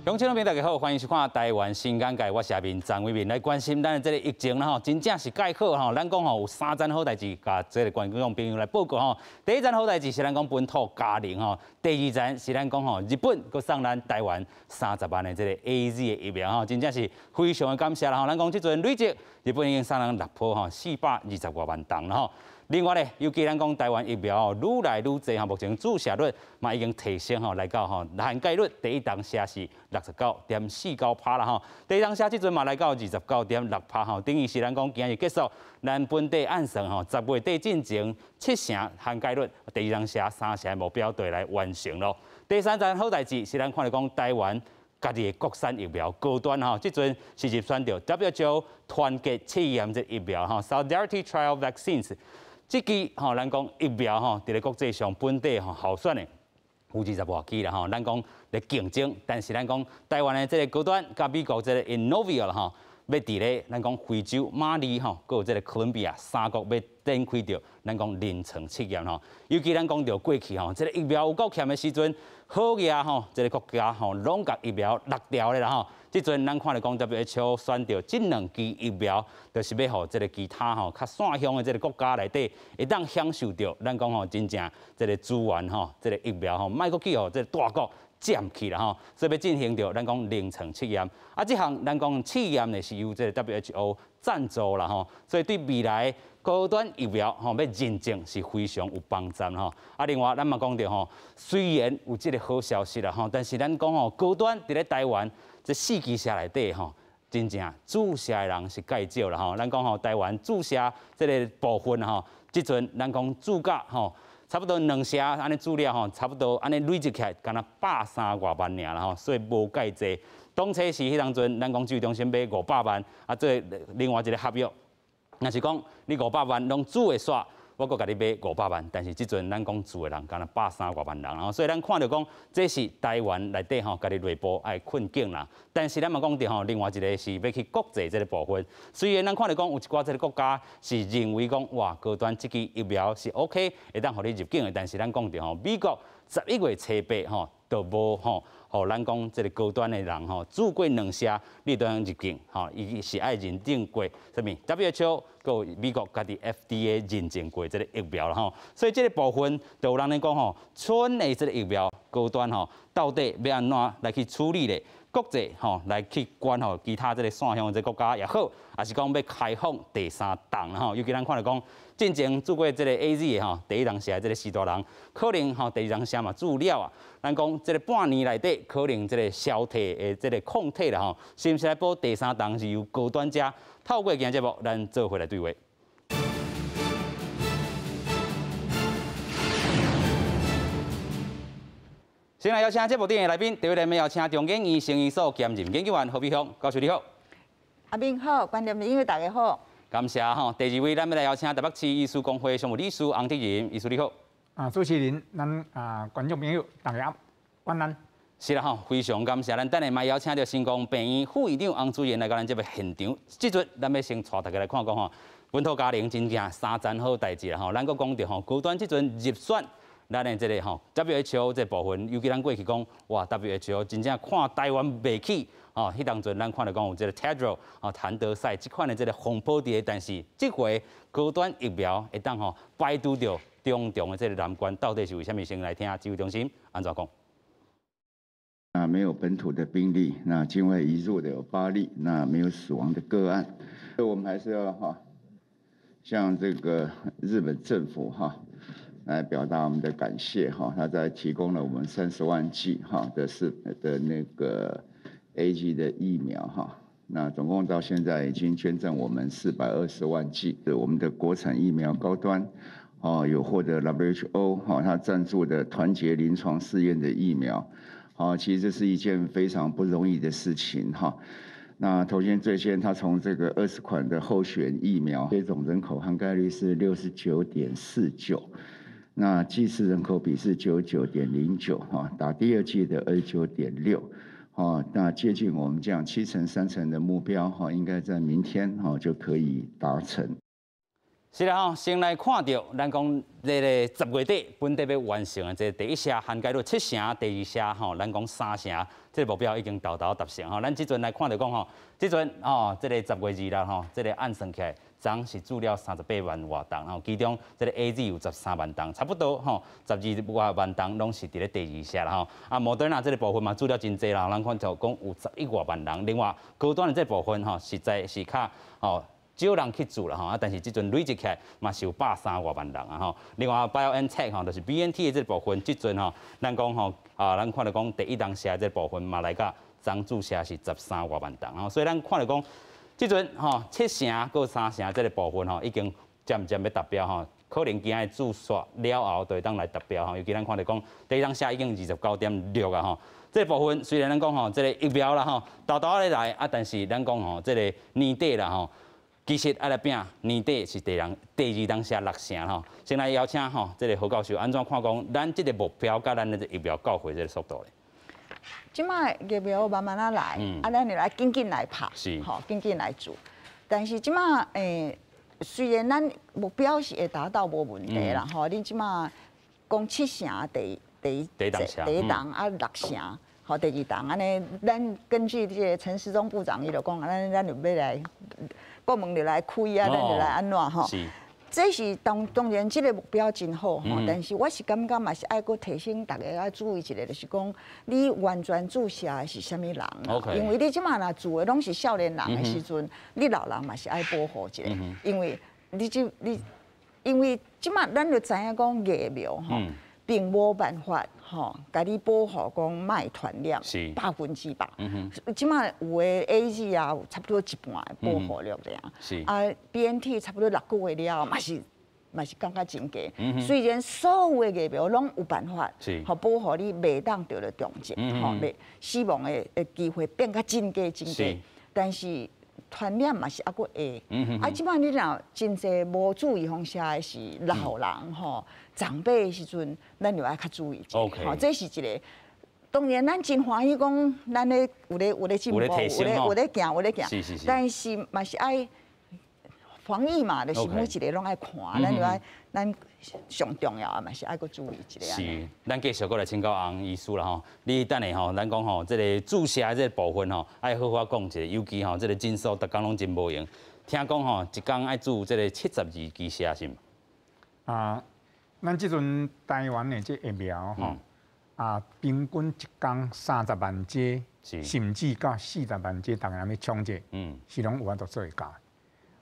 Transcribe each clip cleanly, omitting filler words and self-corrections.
鄉親朋友大家好，歡迎收看《台灣新眼界》，我是阿明張偉明來關心咱的這個疫情啦吼，真正是蓋好吼。咱講吼有三件好代誌，共這個觀眾朋友來報告吼。第一件好代誌是咱講本土加零吼，第二件是咱講吼日本閣送咱台灣30萬的這個 AZ 的疫苗吼，真正是非常的感謝啦吼。咱講這陣累積日本已經送咱六波吼420外萬筒啦吼。另外咧，尤其咱講台灣疫苗愈來愈濟吼，目前注射率嘛已經提升吼，來到吼涵蓋率第一筒射是69.49趴啦吼，第二筒射這陣嘛來到29.6趴吼，等於是咱講今日結束，咱本地按算吼10月底進前七成涵蓋率，第二筒射三成的目標就會來完成咯。第三件好代誌是咱看著講台灣家己的國產疫苗高端吼，這陣是入選著 WHO 團結試驗這疫苗吼，Solidarity Trial Vaccines。這支吼，咱講疫苗吼，佇咧國際上本地吼候選的有20外支啦吼，咱講咧競爭，但是咱講台灣的這個高端佮美國這個 Innovia 啦吼，欲佇咧咱講非洲、馬里吼，閣有這個哥倫比亞三國欲展開著咱講臨床試驗吼。尤其咱講著過去吼，這個疫苗有夠欠的時陣，好額吼，這個國家吼攏共疫苗落掉咧啦吼。這陣咱看著講 WHO 選著這兩支疫苗，就是欲予這個其他吼較散鄉的這個國家內底，會當享受著咱講吼真正這個資源吼，這個疫苗吼，莫閣去予這個大國佔去啦吼，所以欲進行著咱講臨床試驗。啊，這項咱講試驗呢是由這個 WHO 贊助啦吼，所以對未來高端疫苗吼欲認證是非常有幫助吼。啊，另外咱嘛講著吼，雖然有這個好消息啦吼，但是咱講吼高端佇咧台灣這四支射內底吼，真正注射的人是蓋少啦吼。咱講吼台灣注射這個部分吼，這陣咱講注甲吼，差不多兩射按呢注了吼，差不多按呢累積起來，敢若百三外萬爾啦吼，所以無蓋濟。當初時彼當陣，咱講指揮中心買500萬，啊，做另外一個合約，若是講你五百萬攏注會煞，我閣共你買五百萬。但是這陣咱講注的人敢若百三外萬人，所以咱看著講，這是台灣內底吼家己內部的困境啦。但是咱嘛講著吼，另外一個是欲去國際這個部分。雖然咱看著講有一寡這個國家是認為講哇高端這支疫苗是 OK，會當予你入境的，但是咱講著吼，美國11月初8吼都無吼，予咱講這個高端的人吼，注過兩射，你都通入境吼，伊是愛認證過啥物 WHO，閣有美國家己 FDA 認證過這個疫苗啦吼，所以這個部分就有人咧講吼，賰的這個疫苗高端吼，到底欲按怎來去處理咧？國際吼來去管吼其他這個散鄉的這個國家也好，抑是講欲開放第三筒啦吼，尤其咱看著講，進前注過這個 AZ 的吼，第一筒射這個序大人，可能吼第二筒射嘛注了啊。咱講這個半年內底可能這個消退的這個抗體啦吼，是毋是來補第三筒是由高端遮透過今節目，咱做伙來對話。先來邀請節目頂的來賓，第一位邀請中研院生醫所兼任研究員何美鄉教授你好。阿明好，觀眾朋友大家好。感謝吼。第二位，咱欲來邀請台北市醫師公會常務理事洪德仁醫師你好。啊，主持人，咱啊觀眾朋友大家晚安。是啦吼，非常感謝。咱等下嘛邀請著新光病院副院長洪主任來到咱這個現場。這陣咱欲先帶大家來看講吼，本土加零真正三件好代誌啦吼。咱閣講著吼，高端這陣入選。咱的這個吼 WHO 這部分，尤其咱過去講，哇 WHO 真正看台灣袂起，吼，彼當陣咱看著講有這個 Tedros 吼譚德塞這款的這個風波佇咧，但是這回高端疫苗會當吼排除著重重的這個難關，到底是為啥物？先來聽指揮中心按怎講。啊，沒有本土的病例，那境外移入的有8例，那沒有死亡的個案，所以我們還是要哈，向這個日本政府哈，來表達我們的感謝哈，他在提供了我們30萬劑哈的是的那個 AZ 的疫苗哈，那總共到現在已經捐贈我們420萬劑的我們的國產疫苗高端，哦有獲得 WHO 哈他贊助的團結臨床試驗的疫苗，好，其實這是一件非常不容易的事情哈。那頭先最先，他從這個20款的候選疫苗，接種人口涵蓋率是69.49。那劑次人口比是99.09哈，打第二劑的29.6，哦，那接近我們這樣七成三成的目標哈，應該在明天哈就可以達成。是啦吼，先來看著咱講這个10月底本地欲完成的這個第一劑涵蓋率七成，第二劑吼，咱講三成，這個目標已經沓沓達成吼。咱這陣來看著講吼，這陣吼，這個10月2日吼，這個按算起來，昨是注了38萬外筒，吼，其中這個 AZ 有13萬筒，差不多吼，12外萬筒攏是佇咧第二劑啦吼。啊，莫德納這個部分嘛注了真濟啦，咱看就講有11外萬人。另外高端的這個部分吼，實在是較吼少人去注啦吼，啊，但是這陣累積起來嘛是有130外萬人啊吼。另外，BioNTech 吼，就是 BNT 的這個部分，這陣吼，咱講吼啊，咱看著講第一筒射這個部分嘛來到昨注射是13外萬筒吼，所以咱看著講，這陣吼七成閣三成這個部分吼，已經漸漸欲達標吼，可能今仔日注射了後就會當來達標吼。尤其咱看著講，第一筒射已經29.6啊吼。這個部分雖然咱講吼，這個疫苗啦吼，沓沓咧來啊，但是咱講吼，這個年底啦吼。其實愛來拼年底是第人第二筒射六成吼。先來邀請吼，這個何教授按怎看講，咱這個目標佮咱的這疫苗到貨這個速度咧？這擺疫苗慢慢仔來，啊，咱就來緊緊來拍，吼，緊緊來做。但是這擺雖然咱目標是會達到無問題啦，吼，你這擺講七成第第一筒射第一筒啊六成。好，第二筒按呢，咱根據這個陳時中部長伊就講，咱就欲來國門就來開啊，咱就來按怎吼？這是當然這個目標真好吼，但是我是感覺嘛是愛閣提醒大家愛注意一下，就是講你完全注射的是啥物人？因為你這擺若注的攏是少年人的時陣，你老人嘛是愛保護一下，因為你這你因為這擺咱就知影講疫苗吼，並無辦法吼，共你保護講莫傳染100%。這擺有的 AZ 啊，有差不多一半的保護力爾。啊，BNT 差不多6個月了，嘛是感覺真低。雖然所有的疫苗攏有辦法，予保護你袂當著著重症，吼，袂死亡的機會變較真低真低，但是傳染嘛是猶閣會。啊，這擺你若真濟無注預防射的是老人吼，長輩的時陣，咱就愛較注意一下。吼，這是一個。當然，咱真歡喜講，咱咧有咧進步，有咧行，有咧行。但是嘛是愛防疫嘛，就是每一個攏愛看，咱就愛咱上重要的嘛是愛閣注意一下。是，咱繼續閣來請教洪醫師啦吼。你等下吼，咱講吼，這個注射這個部分吼，愛好好講一下，尤其吼，這個診所逐工攏真無閒。聽講吼，一工愛注這個72支射是毋？啊，咱這陣台灣的這疫苗吼，啊，平均一工30萬劑，甚至到40萬劑，逐家欲搶這，是攏有法度做會到。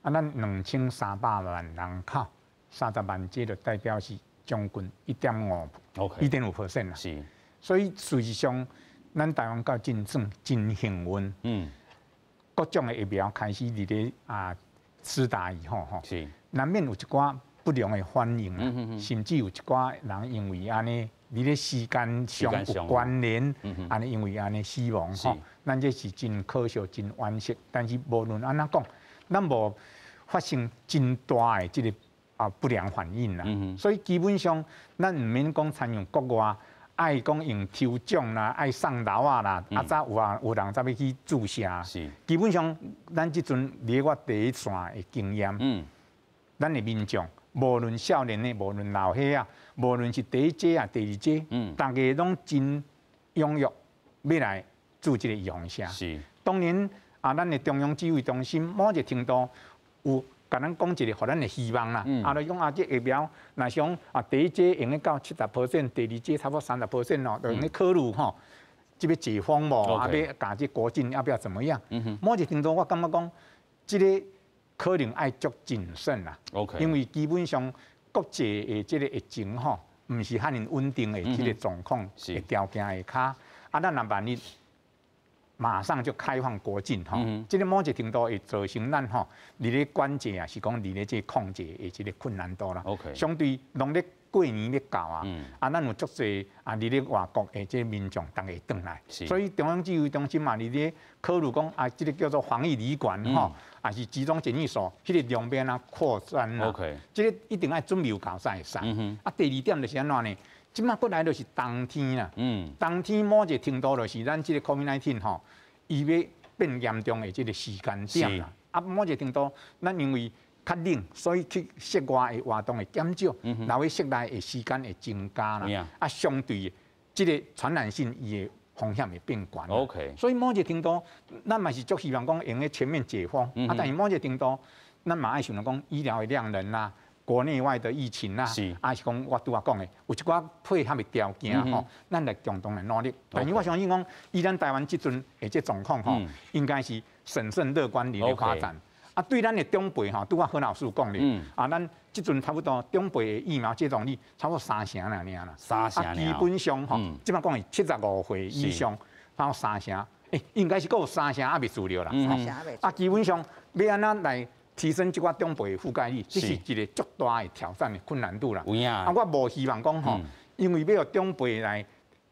啊，咱2300萬人口，30萬劑就代表是將近1.5，1.5% 啦。所以事實上，咱台灣閣真算真幸運。各種的疫苗開始佇咧啊施打以後，吼，難免有一寡不良的反應啦，甚至有一寡人因為按呢，佇咧時間上有關聯，按呢因為按呢死亡吼，咱這是真可惜、真惋惜。但是無論按怎講，咱無發生真大的這個啊不良反應啦，所以基本上咱毋免講親像國外愛講用抽獎啦，愛送樓仔啦，啊才有啊有人才欲去注射。基本上咱這陣佇我第一線的經驗，咱的民眾無論少年的，無論老歲仔，無論是第一劑啊、第二劑，逐家攏真踴躍欲來注這個預防射。當然啊，咱的中央指揮中心某一個程度有共咱講一個，予咱的希望啦。啊，就講啊，這疫苗若想啊，第一劑用得到70%，第二劑差不多30% 哦，就用咧考慮吼，這欲解封無？啊，欲共這國境要不要怎麼樣？某一個程度我感覺講，這個可能愛足謹慎啦。因為基本上國際的這個疫情吼，毋是遐爾穩定的這個狀況的條件下跤，啊，咱若萬一馬上就開放國境吼，這個某一個程度會造成咱吼，佇咧管制啊，是講佇咧這個控制的這個困難度啦。相對農曆過年欲到啊，啊，咱有足濟啊，佇咧外國的這個民眾逐家轉來，所以中央指揮中心嘛，佇咧考慮講啊，這個叫做防疫旅館吼，抑是集中檢疫所，彼個量欲按怎擴展啦。這個一定愛準備有夠才會使。啊，第二點就是按怎呢？這擺過來就是冬天啦，冬天某一個程度就是咱這個 COVID-19 吼，伊欲變嚴重的這個時間點啦。啊，某一個程度，咱因為較冷，所以去室外的活動會減少，留佇室內的時間會增加啦。啊，相對這个傳染性伊的風險會變懸。 所以某一个程度，咱嘛是足希望講會用得全面解封。啊，但是某一个程度，咱嘛愛想著講醫療的量能啦，國內外的疫情啦，啊是講我拄仔講的，有一寡配合的條件吼，咱來共同來努力。但是我相信講，以咱台灣這陣的這狀況吼，應該是審慎樂觀的發展。啊，對咱的長輩吼，拄仔何老師講的，啊，咱這陣差不多長輩的疫苗接種率差不多三成爾啦，三成啊，基本上吼，這擺講是75歲以上，差不多三成，欸，應該是閣有三成猶未注了啦。啊，基本上欲按怎來提升這寡長輩的覆蓋率，這是一个足大的挑戰的困難度啦。啊，我無希望講吼，因為欲予長輩來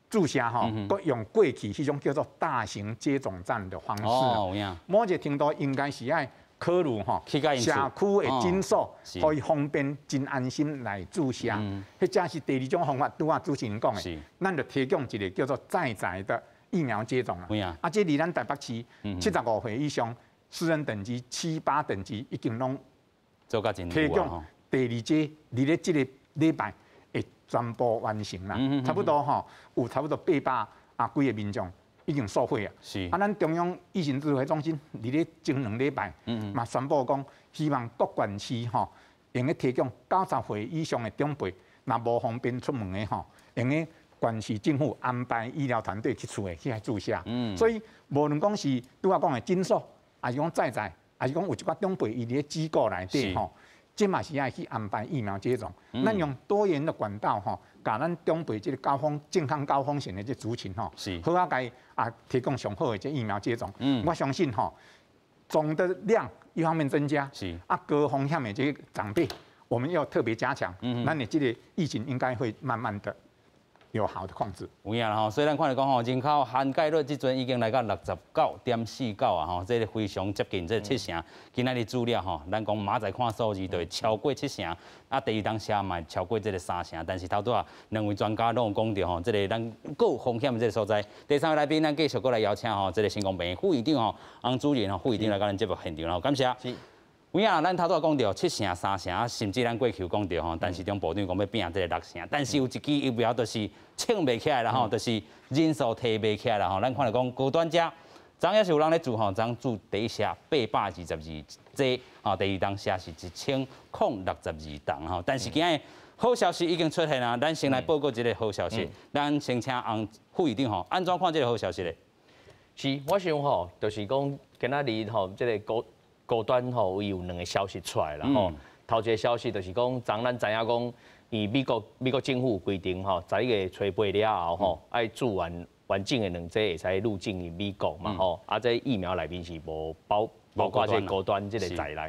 注射吼，閣用過去彼種叫做大型接種站的方式。某一个程度應該是愛考慮吼，社區的診所，予伊方便真安心來注射。彼才是第二種方法，拄仔主持人講的，咱就提供一个叫做在宅的疫苗接種啦。啊，這佇咱台北市75歲以上，私人等級七八等級已經攏提供第二劑，佇咧這个禮拜會全部完成啦。差不多吼，有差不多800啊幾个民眾已經受惠啊。啊，咱中央疫情指揮中心佇咧前兩禮拜嘛宣布講，希望各縣市吼會用得提供90歲以上的長輩，若無方便出門的吼，會用得縣市政府安排醫療團隊去厝內去注射。所以無論講是拄仔講的診所，抑是講在宅，抑是講有一寡長輩伊佇咧機構內底吼，這嘛是愛去安排疫苗接種。咱用多元的管道吼，共咱長輩這个高風健康高風險的這族群吼，好仔共伊啊提供上好的這疫苗接種。我相信吼，總的量一方面增加，啊高風險的這个長輩，我們要特別加強。咱的這个疫情應該會慢慢的有好的控制。有影啦吼，所以咱看著講吼，人口涵蓋率這陣已經來到69.49啊吼，這个非常接近這個七成。今仔日資料吼，咱講明仔載看數字就會超過七成，啊，第二冬射嘛超過這个三成。但是頭拄仔兩位專家攏有講著吼，這个咱閣有風險的這个所在。第三位來賓，咱繼續閣來邀請吼，這个成功病院副院長吼，翁主任吼，副院長來佮咱節目現場吼，感謝。有影，咱頭拄仔講著七成、三成，甚至咱過去有講著吼，陳時中部長講欲拼這个六成，但是有一支疫苗就是撐袂起來啦吼，就是人數提袂起來啦吼。咱看著講高端遮，昨也是有人咧注吼，昨注第一射822劑，吼，第二冬射是1062筒吼。但是今日好消息已經出現啦，咱先來報告一个好消息，咱先請翁副院長吼，按怎看這个好消息咧？是，我想吼，就是講今仔日吼，這个高端吼，伊有兩个消息出來啦吼。頭一个消息就是講，昨咱知影講，伊美國政府規定吼，11月初8了後吼，愛注完完整的兩劑會使入境去美國嘛吼。啊，這疫苗內面是無包括這个高端這个在內。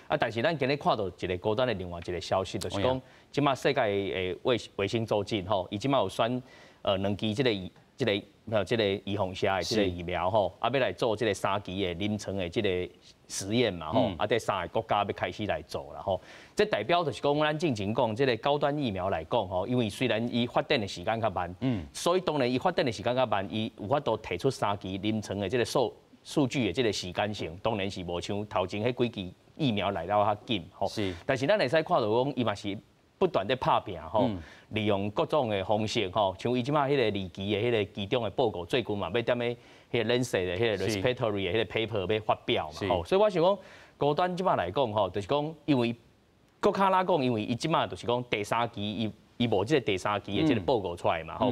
啊，但是咱今日看到一个高端的另外一个消息，就是講，這馬世界的衛生組織吼，伊這馬有選兩支這個預防射的這个疫苗吼，啊，欲來做這个三期的臨床的這个實驗嘛吼，啊，佇三个國家欲開始來做啦吼。這代表就是講，咱進前講這个高端疫苗來講吼，因為雖然伊發展的時間較慢，所以當然伊發展的時間較慢，伊有法度提出三期臨床的這个數據的這个時間性，當然是無像頭前彼幾支疫苗來了較緊吼。但是咱會使看著講，伊嘛是不斷咧拍拚吼，利用各種的方式吼，像伊這馬彼个二期的彼个其中的報告，最近嘛欲踮咧彼个 Lancet 的彼個 Respiratory 的彼个 paper 欲發表嘛吼，所以我想講高端這馬來講吼，就是講因為閣較早講，因為伊這馬就是講第三期伊無這个第三期的這个報告出來嘛吼，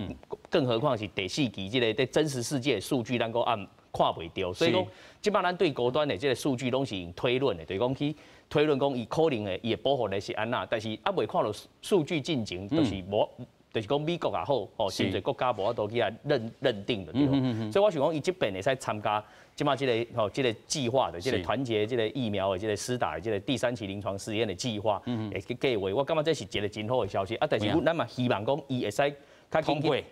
更何況是第四期這个佇真實世界的數據，咱閣按看袂著，所以講這馬咱對高端的這个數據攏是用推論的，就是講去推論講伊可能的伊的保護力是按怎，但是猶未看著數據進前，就是無，就是講美國也好，吼，真濟國家無法度去來認定的對。所以我想講，伊這擺會使參加這馬這个吼這个計劃的這个團結這个疫苗的這个施打的這个第三期臨床試驗的計劃，會去計劃。我感覺這是一个真好的消息。啊，但是咱嘛希望講伊會使較緊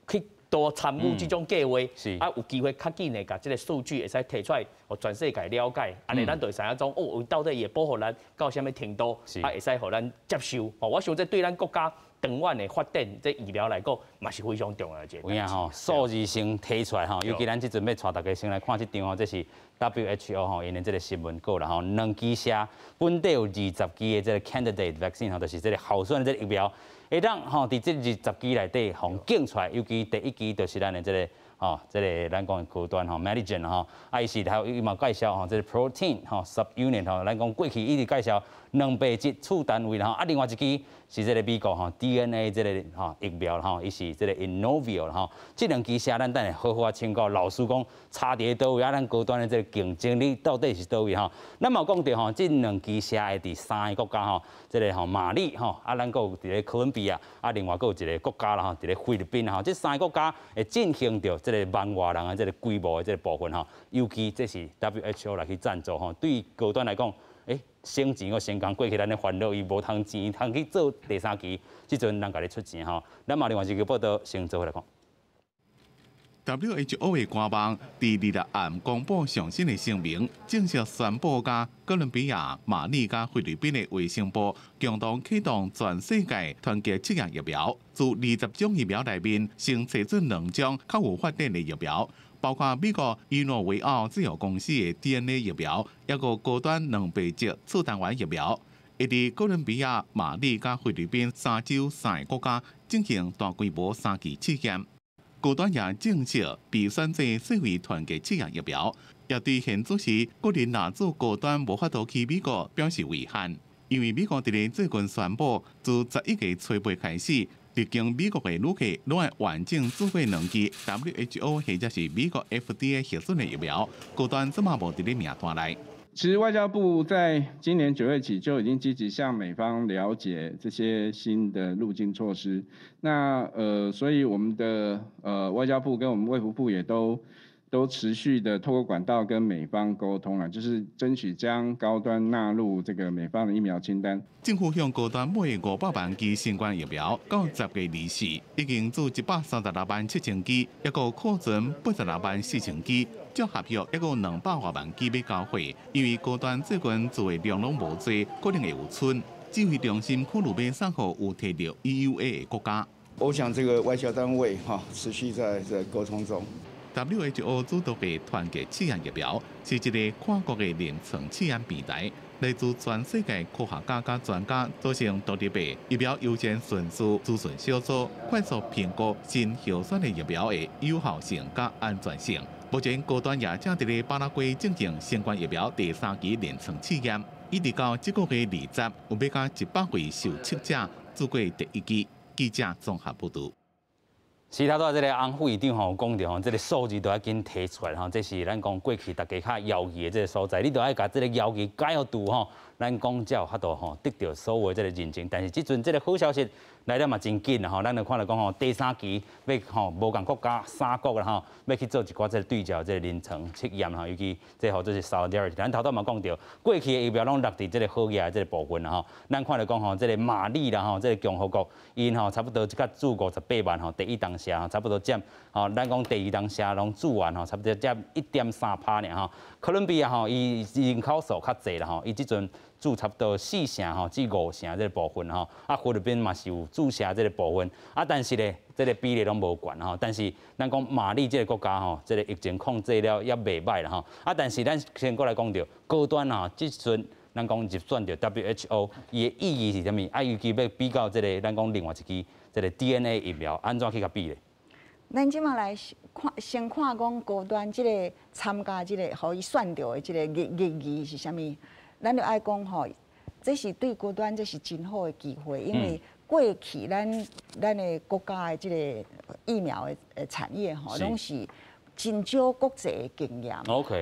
去多參與這種計劃，啊，有機會較緊的共這个數據會使提出來，予予全世界了解，按呢咱就會知影講哦，到底伊會保護咱到啥物程度，啊會使予咱接受。哦，我想這對咱國家長遠的發展，這疫苗來講嘛是非常重要的一個。有影吼，數字先提出來吼，尤其咱這陣欲帶大家先來看這張吼，這是 WHO 吼，𪜶的這个新聞稿啦吼，兩支射本底有20支的這个 candidate vaccine 吼，就是這个候選的這个疫苗，會當吼佇這20支內底予揀出來，尤其第一支就是咱的這个吼，這个咱講的高端吼，Medigen 吼，啊伊是頭伊嘛介紹吼，這个 protein 吼 subunit 吼，咱講過去一直介紹蛋白質次單位啦吼，啊另外一支是這个美國吼 DNA 這个吼疫苗吼，伊是這个 Inovio 吼，這兩支射咱等下好好仔請教老師講差佇佗位啊，咱高端的這个競爭力到底是佗位吼？咱嘛有講著吼，這兩支射會佇三个國家吼，這个吼馬里吼，啊咱閣有佇咧哥倫比亞，啊另外閣有一个國家啦吼，佇咧菲律賓吼，這三个國家會進行著這个萬外人的這个規模的這个部分吼，尤其這是 WHO 來去贊助吼，對高端來講，省錢閣省工，過去咱的煩惱，伊無通錢通去做第三期，這陣人共你出錢吼。咱嘛另外一个報道先做伙來看。 WHO 的官網佇二六暗公布上新的聲明，正式宣布佮哥倫比亞、馬里佮菲律賓的衛生部共同啟動全世界團結試驗疫苗，自20種疫苗內面，先篩選兩種較有發展的疫苗，包括美國伊諾維奧製藥公司的 DNA 疫苗，抑閣高端蛋白質次單元疫苗，會佇哥倫比亞、馬里佮菲律賓三洲三个國家進行大規模三期試驗。高端也正式被選做世衛團結試驗疫苗，也對現主時個人若注高端無法度去美國表示遺憾，因為美國佇咧最近宣布，自11月初八開始，入境美國的旅客攏愛完整注過兩劑 WHO 或者是美國 FDA 核准的疫苗，高端這馬無佇咧名單內。其實外交部在今年9月起就已經積極向美方了解這些新的入境措施。那所以我們的外交部跟我們衛福部也都持續的透過管道跟美方溝通啦，就是爭取將高端納入這個美方的疫苗清單。政府向高端買500萬劑新冠疫苗，到10月24已經注136萬7千劑，抑閣庫存86萬4千劑，照合約抑閣有200外萬劑欲交貨。因為高端最近做的量攏無濟，可能會有賰。指揮中心考慮欲送予有提著 EUA 的國家。我想這個外交單位哈持續在溝通中。 WHO 主導的團結試驗疫苗是一个跨國的臨床試驗平台，來自全世界科學家佮專家組成獨立的疫苗優先順序諮詢小組，快速評估新候選的疫苗的有效性佮安全性。目前高端也正佇咧巴拉圭進行新冠疫苗第三期臨床試驗，一直到這個月20，有欲到100位受測者注過第一劑。記者綜合報導。其他拄這个翁副議長吼講著吼，這个數字都要緊提出來吼，這是咱講過去大家較猶豫的這个所在，你著愛共這个猶豫解除吼，咱講才有法度吼得著所有的這个認證。但是這陣這个好消息來得嘛真緊吼，咱就看著講吼，第三期欲吼無仝國家三國啦吼，欲去做一寡這个對照這个臨床測驗吼，尤其這號做是 solidarity。咱頭拄嘛講著，過去的疫苗攏落佇這个好額的這个部分啦吼，咱看著講吼，這个馬里啦吼，這个共和國，𪜶吼差不多這個注58萬吼，第一當射吼差不多佔吼，咱講第二當射攏注完吼，差不多佔1.3趴爾吼。哥倫比亞吼，伊人口數較濟啦吼，伊這陣注差不多4成吼至5成這个部分吼，啊菲律賓嘛是有注射這个部分，啊但是咧，這个比例攏無懸吼。但是咱講馬里這个國家吼，這个疫情控制了也袂䆀啦吼，啊但是咱先過來講著高端吼，這陣咱講入選著 WHO，伊的意義是啥物？啊尤其欲比較這个咱講另外一支這个 DNA 疫苗，按怎去共比咧？咱這馬來看，先看講高端這个參加這个，予伊選著的這个意義是啥物？咱就愛講吼，這是對高端這是真好的機會，因為過去咱的國家的這个疫苗的產業吼，攏是真少國際的經驗。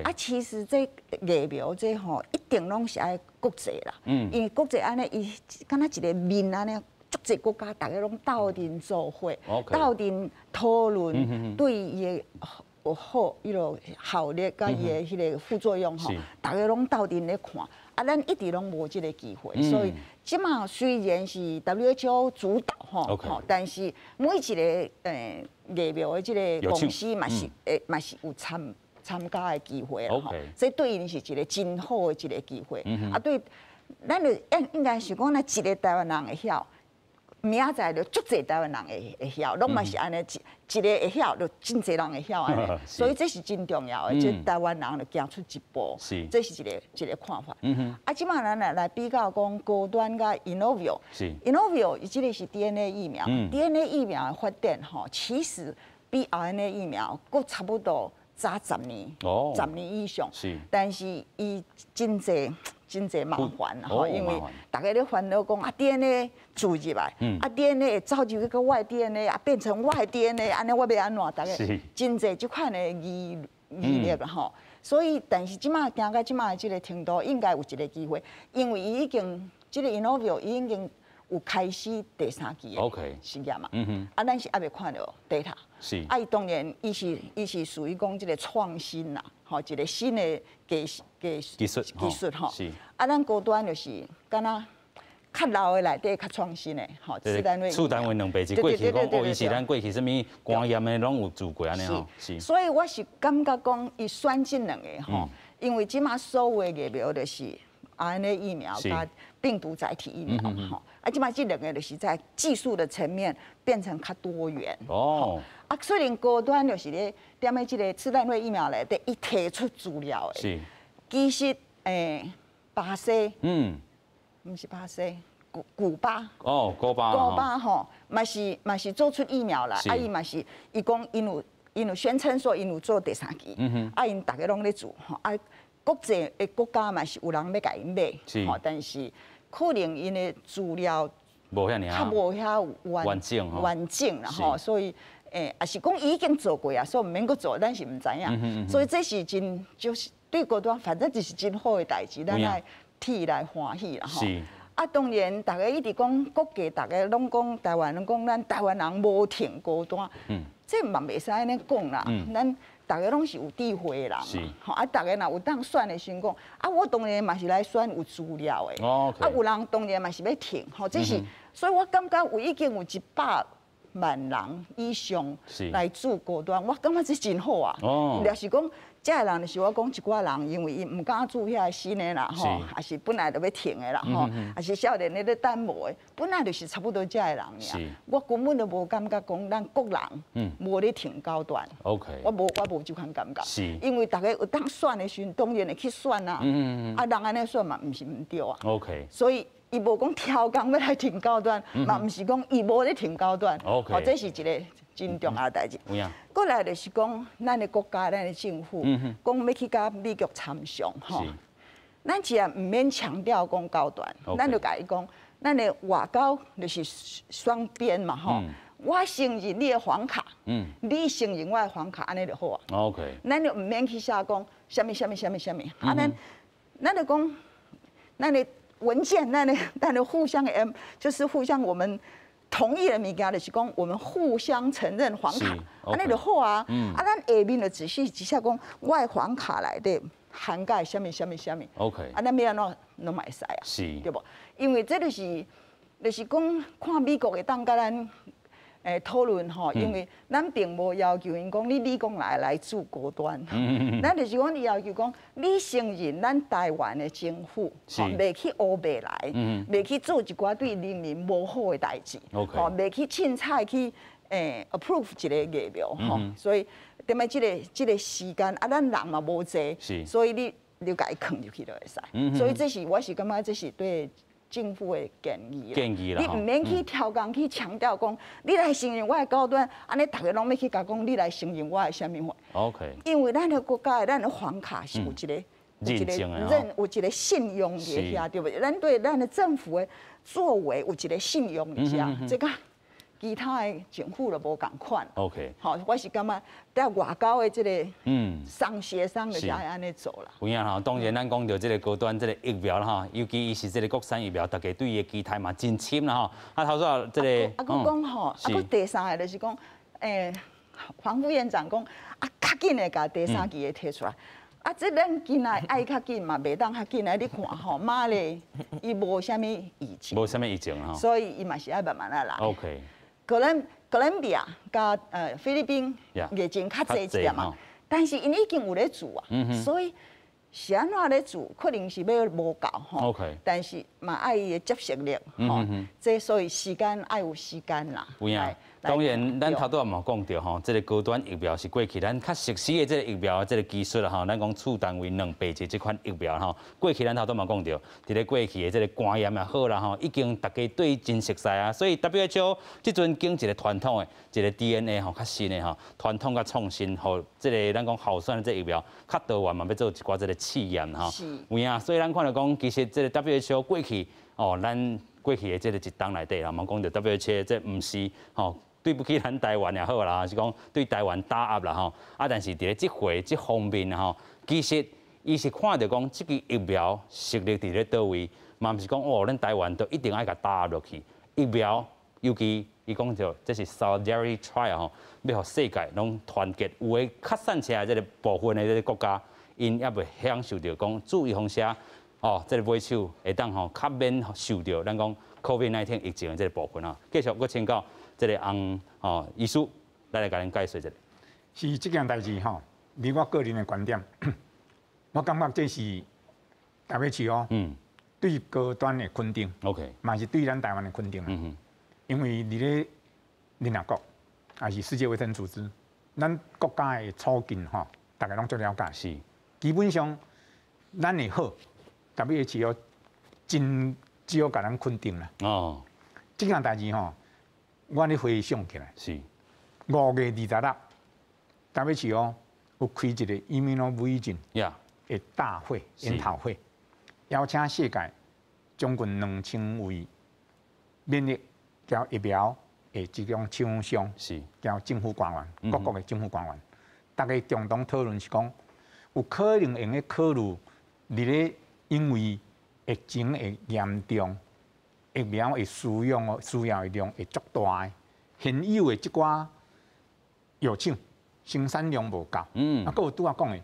啊，其實這疫苗這吼一定攏是愛國際啦。因為國際按呢，伊敢若一个面按呢。足濟國家逐家攏鬥陣做伙，鬥陣討論對伊的好，彼个效力佮伊的彼个副作用吼，逐家攏鬥陣咧看。啊，咱一直攏無這个機會，所以這馬雖然是 WHO 主導吼，但是每一个疫苗的這个公司嘛是有參參加的機會啦吼，所以對𪜶是一個真好的一個機會。啊，對，咱就應該是講，咱一個台灣人會曉，明仔載就足濟台灣人會曉，攏嘛是按呢，一個會曉，就真濟人會曉按呢。所以這是真重要的，這台灣人就行出一步，這是一個看法。啊，這擺咱來比較講高端佮 Inovio，Inovio 伊這個是 DNA 疫苗，DNA 疫苗的發展吼，其實比 RNA 疫苗閣差不多早十年，10年以上。但是伊真濟真濟麻煩吼，因為大家咧煩惱講啊 DNA 注入來，啊 DNA 會走入去個我的 DNA 啊變成我的 DNA，按呢我欲按怎？大家真濟這款的疑慮啦吼。所以，但是這擺行到這擺這個程度，應該有一個機會，因為伊已經這個 Inovio 已經有開始第三期的實驗嘛。啊，咱是猶未看著 data。啊，伊當然，伊是屬於講這個創新啦，吼，一個新的技術技術吼。啊，咱高端就是敢若較老的內底較創新的，吼，次單位。次單位兩白是過去講，哦，伊是咱過去啥物肝炎的攏有做過按呢吼。是。所以我是感覺講，伊選這兩個吼，因為這馬所有的疫苗就是 RNA 疫苗佮病毒載體疫苗嘛吼。啊，這馬這兩個就是在技術的層面變成較多元。啊，雖然高端就是咧，踮咧這個次單位疫苗內底，伊提出資料的。其實，巴西。毋是巴西，古巴。哦，古巴。古巴吼，嘛是做出疫苗來，啊，伊嘛是，伊講𪜶有宣稱說𪜶有做第三期，啊，𪜶逐家攏咧做，吼，啊，國際的國家嘛是有人欲共𪜶買，吼，但是可能𪜶的資料無遐爾較無遐完整完整啦吼，所以，也是講伊已經做過啊，所以毋免閣做，咱是毋知影，所以這是真就是對高端，反正就是真好的代誌，咱愛替伊來歡喜啦吼。啊，當然，逐家一直講國際，逐家攏講台灣，攏講咱台灣人無挺高端，這嘛袂使按呢講啦。咱逐家攏是有智慧的人嘛，吼啊，逐家若有當選的時陣講，啊，我當然嘛是來選有資料的，啊，有人當然嘛是欲挺，吼，這是，所以我感覺有已經有100萬人以上來注高端，我感覺這真好啊。若是講，這个人就是我講一寡人，因為伊毋敢注遐個新的啦，吼，抑是本來就欲停的啦，吼，抑是少年咧咧等無的，本來就是差不多這个人爾。我根本就無感覺講咱國人無咧挺高端。 我無這款感覺。因為逐家有當選的時陣，當然會去選啊。啊，人按呢選嘛，毋是毋對啊。 所以伊無講超工欲來挺高端，嘛毋是講伊無咧挺高端。 哦，這是一個真重要的代誌。過來就是講，咱的國家、咱的政府，講欲去共美國參詳吼。咱只毋免強調講高端，咱就共伊講，咱的外交就是雙邊嘛吼。我承認你的黃卡，你承認我的黃卡，按呢就好啊。 咱就毋免去寫講啥物啥物啥物啥物，啊，咱就講，咱的文件，咱的互相的，就是互相我們同意的物件，就是講我們互相承認黃卡，按呢就好啊。啊，咱下面就只是只寫講我的黃卡內底涵蓋啥物啥物啥物。 啊，咱欲按怎攏嘛會使啊，對無？因為這就是講看美國會當共咱討論吼，因為咱並無要求𪜶講你美國來注高端，咱就是講要求講你承認咱台灣的政府，吼，袂去烏白來，袂去做一寡對人民無好的代誌，吼，袂去凊彩去approve 一個疫苗吼，所以踮咧這個時間啊，咱人嘛無濟，所以你就共伊囥入去就會使，所以這是我是感覺這是對政府的建議。建議啦。你毋免去超工去強調講，你來承認我的高端，按呢逐家攏欲去共講，你來承認我的啥物貨。 因為咱的國家的咱的黃卡是有一個認證的。認有一個信用佇遐，對無？咱對咱的政府的作為有一個信用佇遮，這佮其他的政府就無仝款。 好，我是感覺在外交的這個商協商就是愛按呢做啦。有影吼，當然咱講著這個高端這個疫苗啦吼，尤其伊是這個國產疫苗，大家對伊的期待嘛真深啦吼。啊，頭先這個，啊，閣講吼，啊，閣第三個就是講，黃副院長講，啊，較緊的共第三期的提出來。啊，這咱今仔愛較緊嘛，袂當較緊啊！你看吼，馬來伊無啥物疫情，無啥物疫情吼，所以伊嘛是愛慢慢仔來。 哥倫比亞佮菲律賓疫情較濟一點嘛，但是𪜶已經有咧做啊，所以是按怎咧做，可能是欲無夠吼。 但是嘛愛伊的接受力吼，這所以時間愛有時間啦。有影。當然，咱頭拄仔嘛講著吼，這個高端疫苗是過去咱較熟悉的這個疫苗的這個技術啦吼。咱講次單位2白劑這款疫苗吼，過去咱頭拄嘛講著，佇咧過去的這個肝炎也好啦吼，已經大家對真熟悉啊。所以 WHO 這陣經一個傳統的一個 DNA 吼，較新的吼，傳統佮創新，予這個咱講候選的這個疫苗較多元嘛，欲做一寡這個試驗吼。有影，所以咱看著講，其實這個 WHO 過去哦，咱過去的這個一冬內底啦，嘛講著 WHO 這毋是吼，對不起咱台灣也好啦，是講對台灣打壓啦吼。啊，但是佇咧這回這方面吼，其實伊是看著講這支疫苗實力佇咧佗位，嘛毋是講哦，咱台灣都一定愛共打壓落去。疫苗尤其伊講著這是 solidarity trial 吼，欲予世界攏團結，有的較散起來這個部分的這個國家，𪜶猶未享受著講注預防射哦，這個尾手會當吼較免受著咱講 COVID-19 疫情的這個部分啊。繼續閣請教這個翁哦醫師，來來共咱解說一下。是這件代誌吼，以我個人的觀點，我感覺這是 WHO 對高端的肯定嘛是對咱台灣的肯定。因為佇咧聯合國，抑是世界衛生組織，咱國家的處境吼，大家攏足了解。基本上，咱會好，WHO 真少共咱肯定啦。這件代誌吼，我咧回想起來，5月26，WHO 有開一個 Immunovision 的大會研討會，邀請世界將近2000位免疫佮疫苗的這種廠商，佮政府官員，各國的政府官員，大家共同討論是講，有可能會用得考慮，佇咧因為疫情的嚴重，疫苗的使用需要的量會足大的，現有的這寡藥廠生產量無夠，啊，閣有拄仔講的，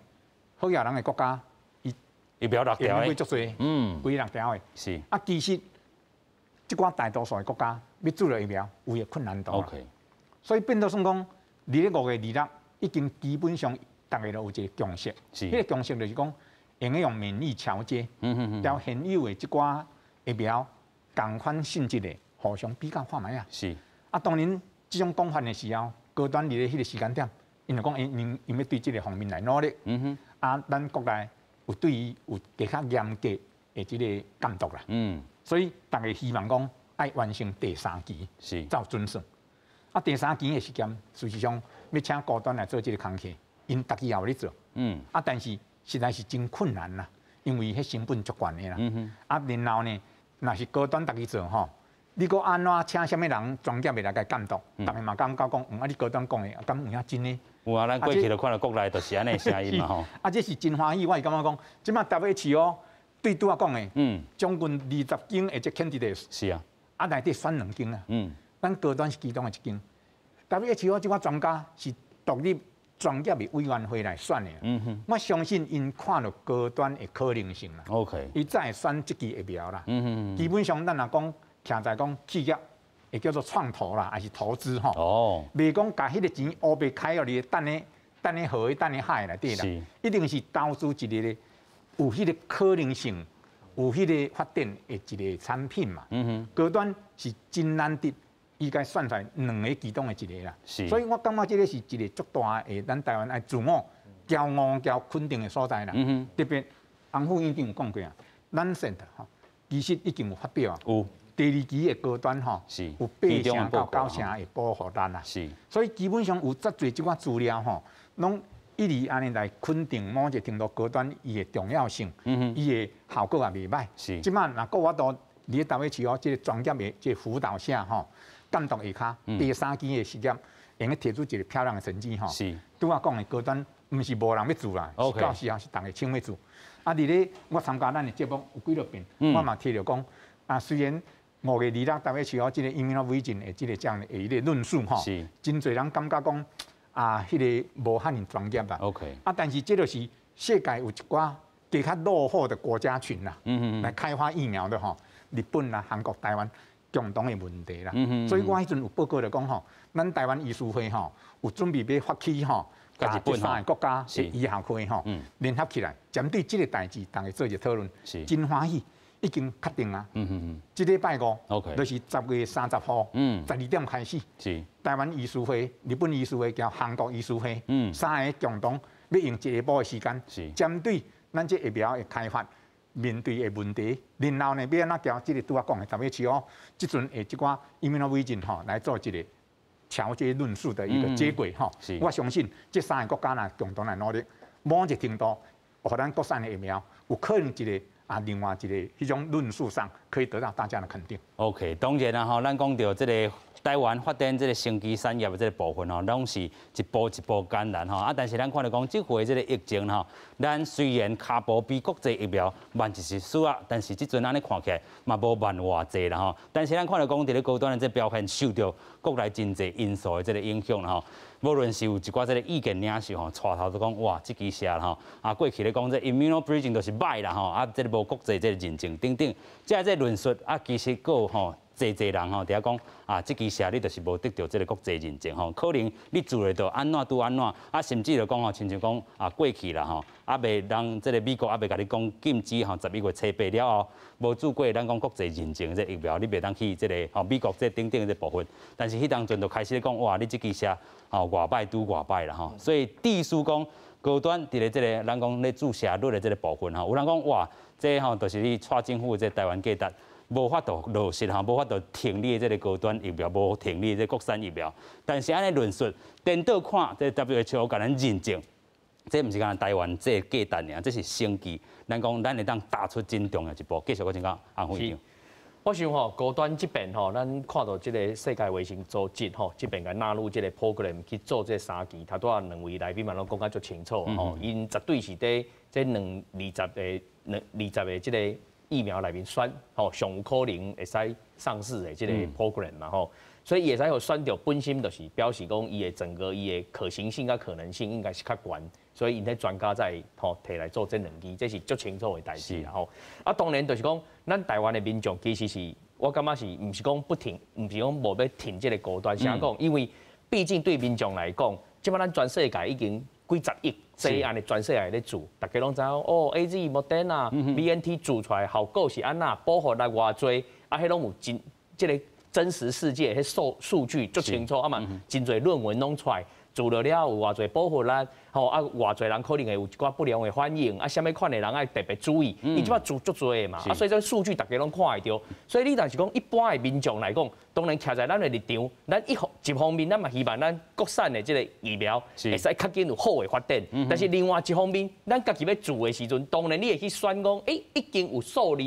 好額人的國家，伊疫苗落掉的，足濟，幾六條的，啊，其實這寡大多數的國家欲注入疫苗有的困難度。 所以變做算講，佇咧5月26已經基本上大家都有一個共識，彼個共識就是講，會用免疫橋接，佮現有的這寡疫苗仝款性質的互相比較看覓仔。啊，當然這種講法的時候，高端佇咧彼個時間點，𪜶就講𪜶𪜶欲對這個方面來努力。啊，咱國內有對伊有加較嚴格的這個監督啦。所以大家希望講愛完成第三期，才有準算。啊，第三期的時間，事實上欲請高端來做這個工課，𪜶家己也有咧做。啊，但是實在是真困難啦，因為彼成本足懸的啦。啊，然後呢，若是高端家己做吼，你閣按怎請啥物人專業的來共監督？逐家嘛感覺講，啊，你高端講的，敢有影真的？有啊，咱過去就看著國內就是按呢聲音嘛吼。啊，這是真歡喜，我是感覺講，這擺 WHO 對拄仔講的，將近20間的這 candidate，啊，內底選兩間啊，咱高端是其中的一間。WHO 這寡專家是獨立專業的委員會來選的，我相信𪜶看著高端的可能性啦伊才會選這支疫苗啦。基本上咱若講徛在講企業，會叫做創投啦，抑是投資吼。袂講共彼個錢烏白開予你等咧等咧河等咧海內底啦，一定是投資一個有彼個可能性、有彼個發展的一個產品嘛。高端是真難得，伊該選出來兩個其中的一個啦。所以我感覺這個是一個足大的，咱台灣愛自我驕傲、驕肯定的所在啦。特別翁副院長有講過啊，Lancet 吼，其實已經有發表啊。有。第二期的高端吼，有8成到9成的保護力啦。所以基本上有遮濟這寡資料吼，攏一直按呢來肯定某一個程度高端伊的重要性，伊的效果也袂䆀。這擺若閣有法度佇咧 WHO 這個專業的這個輔導下吼，監督下跤，第三期的實驗會用提出一個漂亮的成績吼。拄仔講的高端，毋是無人欲做啦，是到時候是逐家搶欲做。啊，佇咧我參加咱的節目有幾落遍，我嘛提著講，啊，雖然5月26 WHO 這個 Immunovision 的這個這樣的一個論述吼，真濟人感覺講啊，彼個無遐爾專業啦。 啊，但是這就是世界有一寡比較落後的國家群啦，來開發疫苗的吼，日本啦、韓國、台灣共同的問題啦。所以我彼陣有報告就講吼，咱台灣醫師會吼有準備欲發起吼，佮這三个國家的醫學會吼聯合起來，針對這个代誌，逐家做一個討論，真歡喜，已經確定啊。這禮拜五，就是10月30號，12點開始。台灣醫師會、日本醫師會佮韓國醫師會，三个共同欲用一下晡的時間，針對咱這疫苗的開發面對的問題，然後呢，欲按怎共這个拄仔講的 WHO 這陣的這寡 immunobridging 吼來做一个調節論述的一個結果吼。我相信這三個國家若共同來努力，某一程度，予咱國產的疫苗有可能一个啊，另外一个彼種論述上可以得到大家的肯定。 OK，當然啦吼，咱講著這个台灣發展這个生技產業的這个部分吼，攏是一步一步艱難吼。啊，但是咱看著講，這回這个疫情吼，咱雖然跤步比國際疫苗慢一絲絲仔，但是這陣按呢看起來嘛無慢偌濟啦吼。但是咱看著講，佇咧高端的這表現受著國內真濟因素的這个影響啦吼。無論是有一寡這个意見領袖吼，帶頭就講哇，這支射吼，啊過去咧講這 immunobridging 就是䆀啦吼，啊這个無國際這个認證等等，這個論述啊，其實閣有吼。濟濟人吼，佇遐講啊，這支射你就是無得著這个國際認證吼，可能你做會著按怎拄按怎，啊，甚至就講吼，親像講啊，過去啦吼，猶未人這个美國猶未共你講禁止吼，11月初八了後，無注過咱講國際認證這疫苗，你袂當去這个吼美國這等等的這部分。但是彼當陣就開始咧講，哇，你這支射吼偌䆀拄偌䆀啦吼，所以致使講高端佇咧這个咱講咧注射率的這个部分吼，有人講哇，這吼就是你蔡政府的這台灣價值。無法度落實吼，無法度停你的這个高端疫苗，無停你的這國產疫苗。但是按呢論述，顛倒看這 WHO 共咱認證，這毋是干焦台灣這個價值爾，這是生技。咱講咱會當踏出真重要一步。繼續閣請教洪會長。我想吼，高端這邊吼，咱看著這个世界衛生組織吼，這邊共納入這个 program 去做這三期，頭拄仔兩位來賓嘛攏講甲足清楚吼，𪜶絕對是佇這兩二十个兩二十个這个疫苗內面選吼，上有可能會使上市的這个 program 嘛吼，所以伊會使予選著本身就是表示講伊的整個伊的可行性佮可能性應該是較懸，所以𪜶彼專家才會吼提來做這兩支，這是足清楚的代誌啦吼。啊，當然就是講，咱台灣的民眾其實是，我感覺是毋是講不挺，毋是講無欲挺這个高端，是按怎講？因為畢竟對民眾來講，這擺咱全世界已經幾十億劑按呢全世界咧注，逐家攏知影哦，AZ、莫德納、BNT 注出來效果是按怎，保護力偌濟，啊，彼攏有真這个真實世界彼數據足清楚，啊嘛，真濟論文攏出來，注落了後有偌濟保護力，吼啊，偌濟人可能會有一寡不良的反應，啊，啥物款的人愛特別注意，伊這擺注足濟的嘛，啊，所以這數據逐家攏看會著，所以你若是講一般的民眾來講，當然徛在咱的立場，咱一方面咱嘛希望咱國產的這个疫苗會使較緊有好的發展，但是另外一方面，咱家己欲注的時陣，當然你會去選講，欸，已經有數字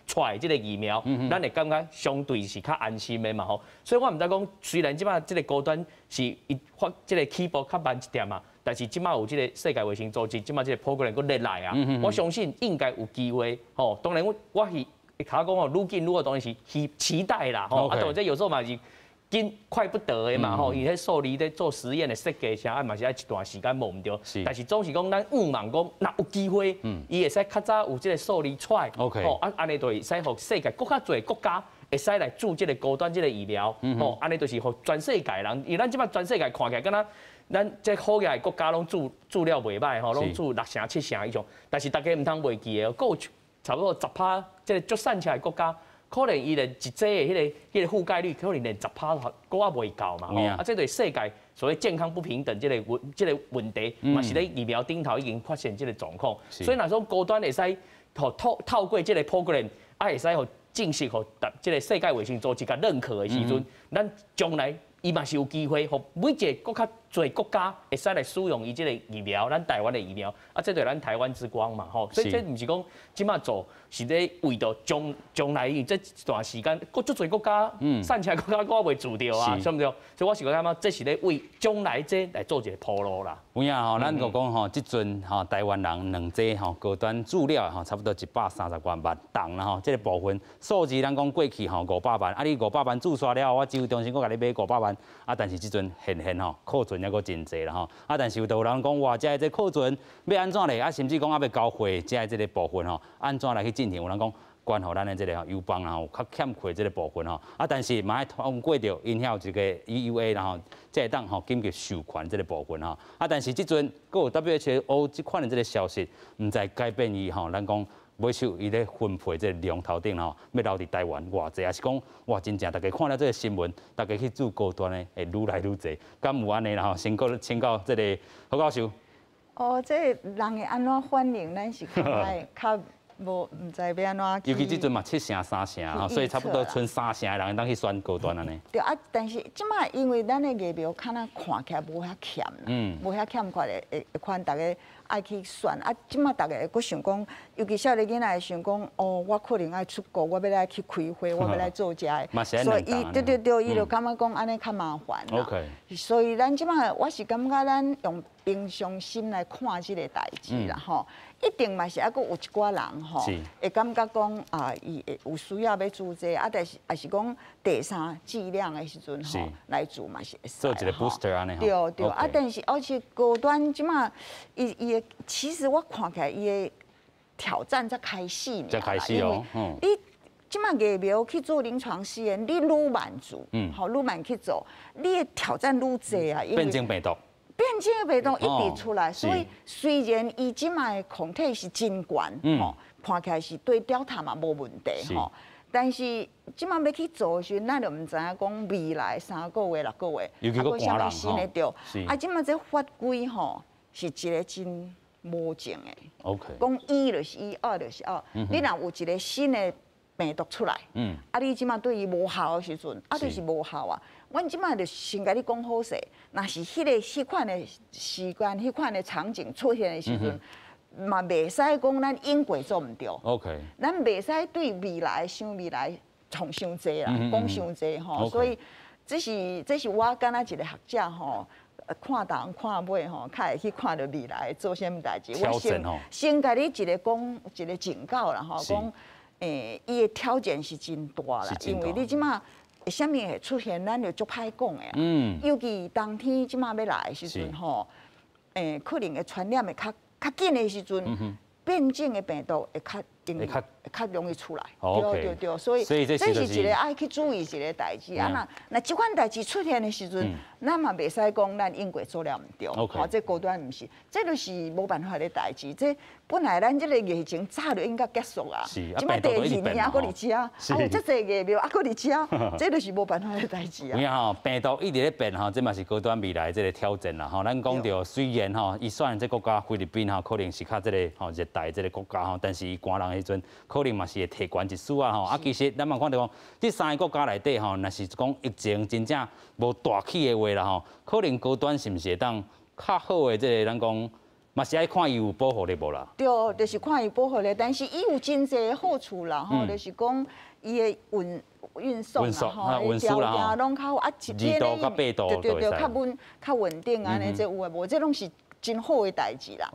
出來這个疫苗，咱會感覺相對是較安心的嘛吼。所以我毋知講，雖然這擺這个高端是伊發這个起步較慢一點嘛，但是這擺有這个世界衛生組織，這擺這个 program 閣熱來啊，我相信應該有機會吼。當然我我是較講吼，愈緊愈好，當然是期待啦吼。啊，當然這有時候嘛是緊快不得的嘛吼，因為彼數字咧做實驗的設計啥，啊嘛是愛一段時間無毋對。但是總是講咱向望講，若有機會，伊會使較早有這个數字出來，吼啊，按呢就會使予世界閣較濟國家會使來注這个高端這个疫苗，吼，按呢就是予全世界人，因為咱這擺全世界看起來敢若咱這好額的國家攏注注了袂䆀吼，攏注六成七成以上，但是大家毋通袂記得，閣有差不多10趴，這个足散起來的國家。可能伊連一劑的彼个覆蓋率，可能連10趴閣猶未夠嘛。啊，這對世界所謂健康不平等這个問這个問題，嘛是咧疫苗頂頭已經發現這个狀況。所以若說高端會使透過這个 program，啊會使予正式予這个世界衛生組織共認可的時陣，咱將來伊嘛是有機會，予每一个閣較濟國家會使來使用伊這个疫苗，咱台灣的疫苗，啊，這就是咱台灣之光嘛，吼。所以這毋是講這擺做是咧為著將將來這一段時間，閣足濟國家，散起來國家閣猶未注著啊，對毋對？所以我是感覺這是咧為將來這來做一个鋪路啦。有影吼，咱就講吼，這陣吼台灣人兩劑吼高端注了吼，差不多130多萬筒啦吼，這个部分數字咱講過去吼五百萬，啊你五百萬注煞了後，我指揮中心閣共你買五百萬，啊但是這陣現現吼庫存猶閣真濟啦吼，啊但是有就有人講哇，這个這庫存欲按怎咧？啊甚至講猶未交貨，這這个部分吼，按怎來去進行？有人講捐予咱的這个友邦啦吼，有較欠缺這个部分吼。啊，但是嘛愛通過著𪜶遐有一個 EUA 啦吼，才會當吼緊急授權這个部分吼。啊，但是這陣閣有 WHO 這款的這个消息，毋知改變伊吼，咱講尾手伊咧分配這个龍頭頂吼，欲留佇台灣偌濟，抑是講哇，真正大家看了這个新聞，大家去注高端的會愈來愈濟，敢有按呢啦吼？先閣請教這个何教授。哦，這人會按怎反應，咱是較歹較無毋知欲按怎。尤其這陣嘛七成三成吼，所以差不多賰三成的人會當去選高端按呢。對啊，但是這擺因為咱的疫苗敢若看起來無遐欠啦，無遐欠缺的，會款逐家愛去選啊。這擺逐家會閣想講，尤其少年囡仔會想講，哦，我可能愛出國，我欲來去開會，我欲來做這个，所以伊對對對，伊就感覺講按呢較麻煩啦。所以咱這擺我是感覺咱用平常心來看這个代誌啦，吼。一定嘛是猶閣有一寡人吼，會感覺講啊，伊會有需要欲注這個，啊，但是抑是講第三劑量的時陣吼來注嘛是會使。做一个 booster 按呢。對對，啊，但是而且高端這擺伊伊的，其實我看起來伊的挑戰才開始爾才開始哦，你這擺疫苗去做臨床試驗，你愈慢做，吼愈慢去做，你的挑戰愈濟啊。變種病毒。變種病毒一直出來，所以雖然伊這擺的抗體是真懸，吼，看起來是對 Delta 嘛無問題，吼，但是這擺欲去做的時陣，咱就毋知影講未來3個月、6個月，尤其閣寒人新的對，啊，這擺這法規吼是一個真魔怔的。 講一就是一，二就是二，你若有一個新的病毒出來，啊，你這擺對伊無效的時陣，啊，就是無效啊。阮這擺就先共你講好勢，若是彼个彼款的時間、彼款的場景出現的時陣，嘛袂使講咱英國做毋對。 咱袂使對未來想未來創傷濟啦，講傷濟吼。所以這是我敢若一個學者吼，看東看尾吼，較會去看著未來做啥物代誌。我先先共你一个講一个警告啦吼，講伊的挑戰是真大啦，因為你這擺。啥物會出現，咱就足歹講的啊。尤其冬天這擺欲來的時陣吼，可能會傳染會較較緊的時陣，變種的病毒會較會較容易出來。對對對，所以這是一个愛去注意一个代誌啊。若若這款代誌出現的時陣，咱嘛袂使講咱英國做了毋對。吼，這高端毋是，這就是無辦法的代誌。這本來咱這个疫情早就應該結束啊，這擺第二年猶閣佇遮，啊有遮濟疫苗猶閣佇遮，這就是無辦法的代誌啊。有影吼，病毒一直咧變吼，這嘛是高端未來這个挑戰啦吼。咱講著雖然吼，伊選這國家菲律賓吼，可能是較這个吼熱帶這个國家吼，但是伊寒人的時陣，可能嘛是會提懸一絲仔吼。啊，其實咱嘛看著講，這三个國家內底吼，若是講疫情真正無大起的話啦吼，可能高端是毋是會當較好的這个咱講？嘛是愛看伊有保護力無啦？對，就是看伊保護力，但是伊有真濟好處啦，吼，就是講伊的運運送啦，吼，條件攏較好啊，2度佮8度，對對對，較穩較穩定按呢，這有的無，這攏是真好的代誌啦。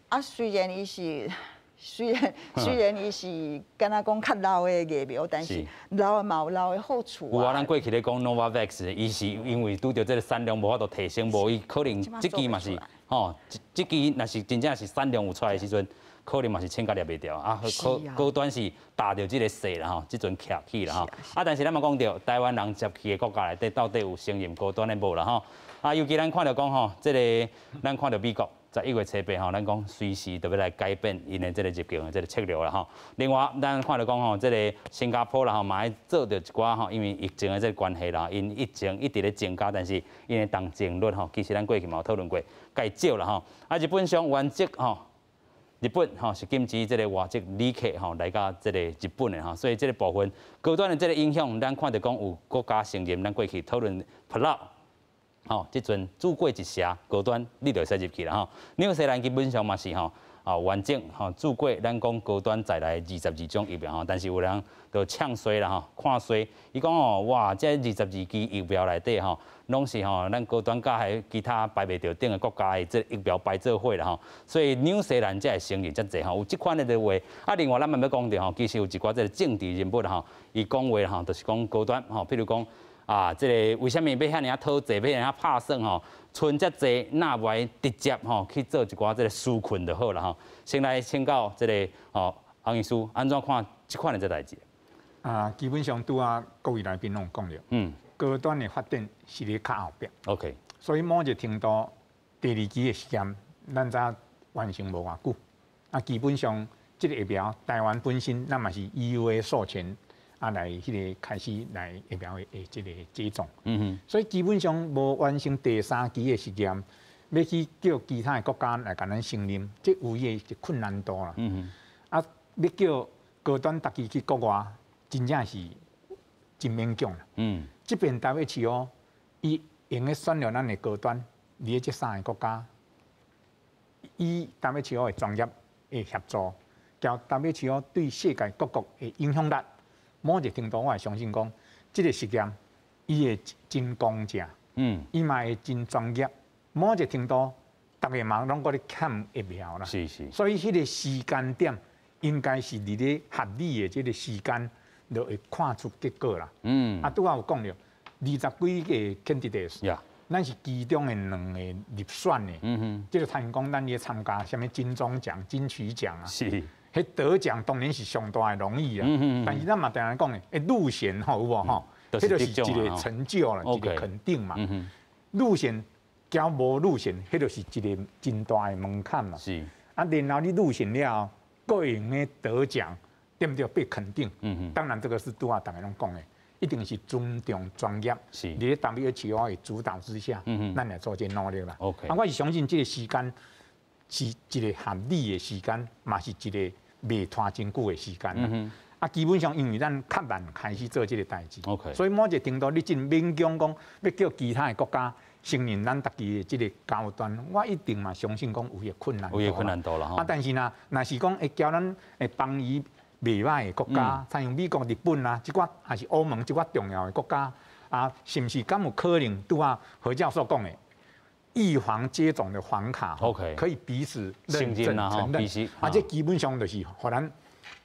啊，雖然伊是，雖然雖然伊是敢若講較老的疫苗，但是老的嘛有老的好處。有啊，咱過去咧講 Novavax，伊是因為拄著這个產量無法度提升，無伊可能這支嘛是。吼，這支若是真正是產量有出來的時陣，可能嘛是穿甲掠袂牢啊。高高端是打著這个勢啦吼，這陣徛起啦吼。啊，但是咱嘛講著，台灣人接去的國家內底，到底有承認高端的無啦吼？啊，尤其咱看著講吼，這个咱看著美國11月初8吼，咱講隨時都欲來改變𪜶的這个入境的這个策略啦吼。另外，咱看著講吼，這个新加坡啦吼，嘛愛做著一寡吼，因為疫情的這个關係啦，𪜶疫情一直咧增加，但是𪜶的重症率吼，其實咱過去嘛有討論過，較少啦吼。啊，日本上原則吼，日本吼是禁止這个外籍旅客吼來到這个日本的吼，所以這个部分高端的這个影響，咱看著講有國家承認，咱過去討論帕勞。吼，這陣注過一射高端，你就會使入去啦吼。紐西蘭基本上嘛是吼，啊完整吼注過咱講高端在內22種疫苗吼，但是有人就嗆衰啦吼，看衰，伊講哦，哇，這22支疫苗內底吼，攏是吼咱高端佮彼其他排袂著頂的國家的這疫苗排做伙啦吼，所以紐西蘭才會承認遮濟吼，有這款的話。啊，另外咱嘛欲講著吼，其實有一寡這个政治人物吼，伊講話吼，就是講高端吼，譬如講。啊，這个為啥物欲遐爾仔討債，欲遐爾仔拍算吼？賰遮濟，若無愛直接吼去做一寡這个紓困就好啦吼。先來請教這个吼洪醫師，按怎看這款的這代誌？啊，基本上拄仔各位來賓攏有講著，高端的發展是咧較後壁。 所以某一個程度，第二期的實驗，咱才完成無偌久。啊，基本上這個疫苗，台灣本身咱嘛是 EUA 授權啊，來彼個開始來疫苗的這個接種。所以基本上無完成第三期的實驗，欲去叫其他的國家來共咱承認，這有伊的困難度啦。啊，欲叫高端逐家去國外，真正是真勉強啦。這邊 WHO，伊用咧選了咱的高端，佇咧這三个國家，以 WHO 的專業的協助，交 WHO 對世界各國的影響力，某一個程度我會相信講，這個實驗伊會真公正，伊嘛會真專業，某一個程度，逐家嘛攏閣咧欠疫苗啦。所以彼個時間點應該是佇咧合理的這個時間，就會看出結果啦。啊，拄仔有講著，20幾個 candidates，咱是其中的兩個入選的。這個參講咱咧參加啥物金鐘獎、金曲獎啊。彼得獎當然是上大的榮譽啊。但是咱嘛定定講的，入選吼有無吼？彼就是一個成就啦，一個肯定嘛。入選交無入選，彼就是一個真大的門檻啦。啊，然後你入選了後，閣會用得得獎，對毋對？被肯定。當然，這個是拄仔逐家攏講的，一定是尊重專業。佇咧 WHO 的主導之下，咱來做這努力啦。 啊，我是相信這個時間是一個合理的時間，嘛是一個袂拖真久的時間啦。啊，基本上因為咱較慢開始做這個代誌， 所以某一個程度你真勉強講欲叫其他的國家承認咱家己的這個高端，我一定嘛相信講有彼困難度。有彼困難度啦。啊，但是呢，若是講會交咱會幫伊袂䆀的國家，親像美國、日本啊，這寡還是歐盟這寡重要的國家，啊，是毋是敢有可能拄仔何教授講的，預防接種的黃卡可以彼此認證承認，啊，這基本上就是予咱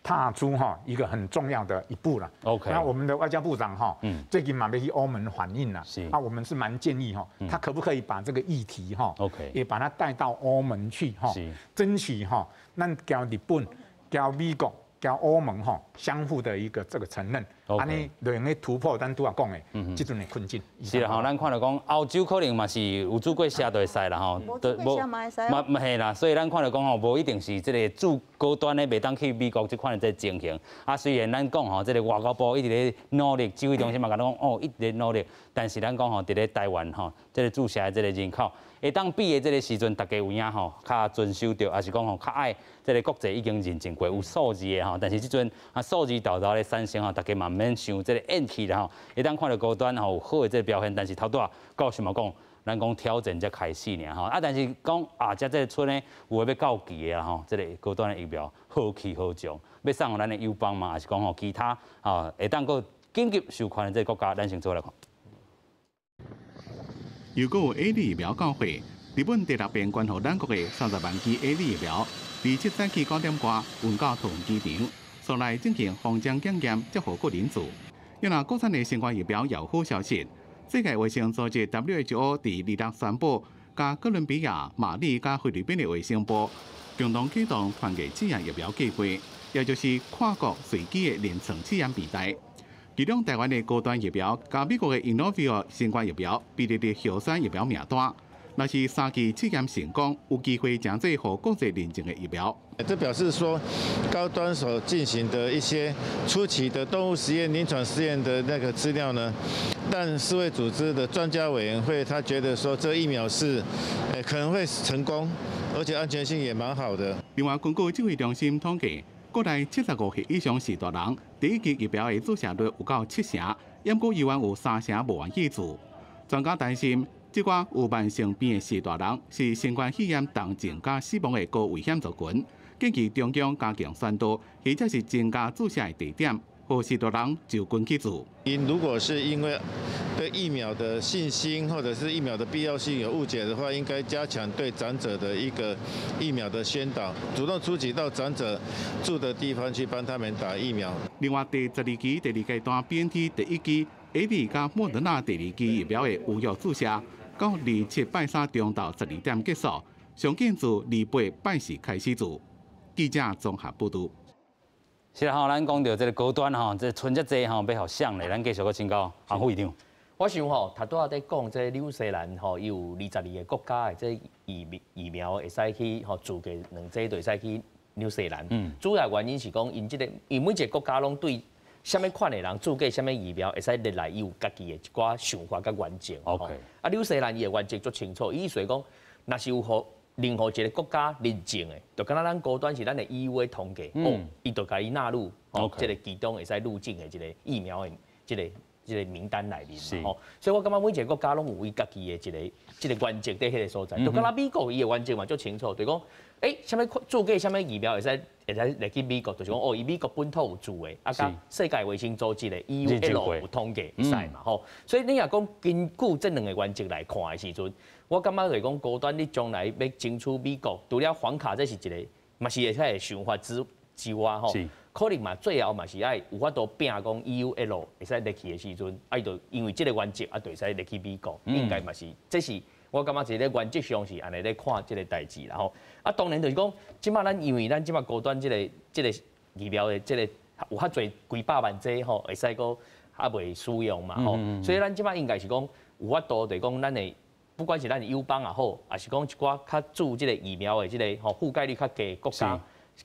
踏出哈一個很重要的一步了。 那我們的外交部長哈，最近嘛欲去歐盟反映了。啊，我們是蠻建議哈，他可不可以把這個議題哈，也把它帶到歐盟去哈，爭取哈，咱交日本、交美國、交歐盟哈，相互的一個這個承認，按呢就用得突破咱拄仔講的這陣的困境。是啦吼，咱看著講歐洲可能嘛是有注過射就會使啦吼，無注過射嘛會使。嘛嘛係啦，所以咱看著講吼，無一定是這個注高端的袂當去美國這款的這個情形。啊，雖然咱講吼，這個外交部一直咧努力，指揮中心嘛共咱講哦，一直咧努力，但是咱講吼，佇咧台灣吼，這個注射的這個人口會當比的這個時陣，大家有影吼，較遵守著，抑是講吼，較愛這個國際已經認證過有數字的吼，但是這陣啊數字沓沓咧產生吼，大家嘛毋免傷這個怨氣啦吼。會當看著高端吼有好的這個表現，但是頭拄仔教授嘛講，咱講挑戰才開始爾吼。啊，但是講啊，這這個村呢有的欲到期的啦吼，這個高端的疫苗何去何從？欲送予咱的友邦嘛，抑是講吼其他啊會當閣緊急授權的這個國家，咱先做來看。又閣有 AZ 疫苗到貨，日本第六遍捐予咱國的30萬劑 AZ 疫苗，27早起9點外運到桃園機場，所來進行封裝檢驗，才予個人注。若國產的新冠疫苗有好消息，世界衛生組織 WHO 佇26宣布，佮哥倫比亞、馬里佮菲律賓的衛生部共同啟動團結試驗疫苗計劃，也就是跨國隨機的臨床試驗平台。其中台灣的高端疫苗佮美國的 Inovio 新冠疫苗被列入候選疫苗名單。若是三期試驗成功，有機會成做予國際認證的疫苗。這表示說，高端所進行的一些初期的動物實驗、臨床試驗的那個資料呢，但世衛組織的專家委員會他覺得說，這疫苗是，可能會成功，而且安全性也蠻好的。另外，根據指揮中心統計，國內75歲以上序大人第一劑疫苗的注射率有到七成，毋過猶原有三成無願意注。專家擔心，這寡有慢性病的序大人是新冠肺炎重症佮死亡的高危險族群，建議中央加強宣導，或者是增加注射的地點，予序大人就近去注。因如果是因為對疫苗的信心或者是疫苗的必要性有誤解的話，應該加強對長者的一個疫苗的宣導，主動出擊到長者住的地方去幫他們打疫苗。另外，第12期第二階段 BNT 第一劑 AZ 佮莫德納第二劑疫苗的預約注射，到27拜三中晝12點結束，上緊自28拜四開始注。記者綜合報導。是啦吼，咱講著這个高端吼，這賰遮濟吼，欲予誰咧？咱繼續閣請教洪副會長。我想吼，頭拄仔佇講這紐西蘭吼，伊有22個國家的這疫苗會使去吼，注個兩劑就會使去紐西蘭。主要原因是講，𪜶這个，𪜶每一个國家攏對啥物款的人注過啥物疫苗會使入來，伊有家己的一寡想法佮原則。 啊，紐西蘭伊的原則足清楚，伊意思講，若是有予任何一个國家認證的，就敢若咱高端是咱的 EUA 通過，哦，伊就共伊納入哦，這个其中會使入境的這个疫苗的這個名單內面嘛，吼，所以我感覺每一个國家攏有伊家己的一个這个原則佇彼个所在，就敢若美國伊的原則嘛足清楚，就是講，啥物注過啥物疫苗會使入去美國，就是講哦，伊美國本土有注的，啊，佮世界衛生組織的 EUL 有通過會使嘛，吼，所以你若講根據這兩个原則來看的時陣，我感覺就是講高端你將來欲爭取美國，除了黃卡這是一个，嘛是會使的想法之外，吼。可能嘛，最後嘛是愛有法度拼講 EUL 會使入去的時陣，啊伊就因為這个原則啊，就會使入去美國，應該嘛是，這是我感覺一个原則上是按呢咧看這个代誌啦吼。啊，當然就是講，這擺咱因為咱這擺高端這个疫苗的這个有較濟幾百萬劑吼，會使閣猶未使用嘛吼，所以咱這擺應該是講有法度就是講咱的。不管是咱的友邦也好，抑是講一寡較注這个疫苗的這个吼覆蓋率較低的國家。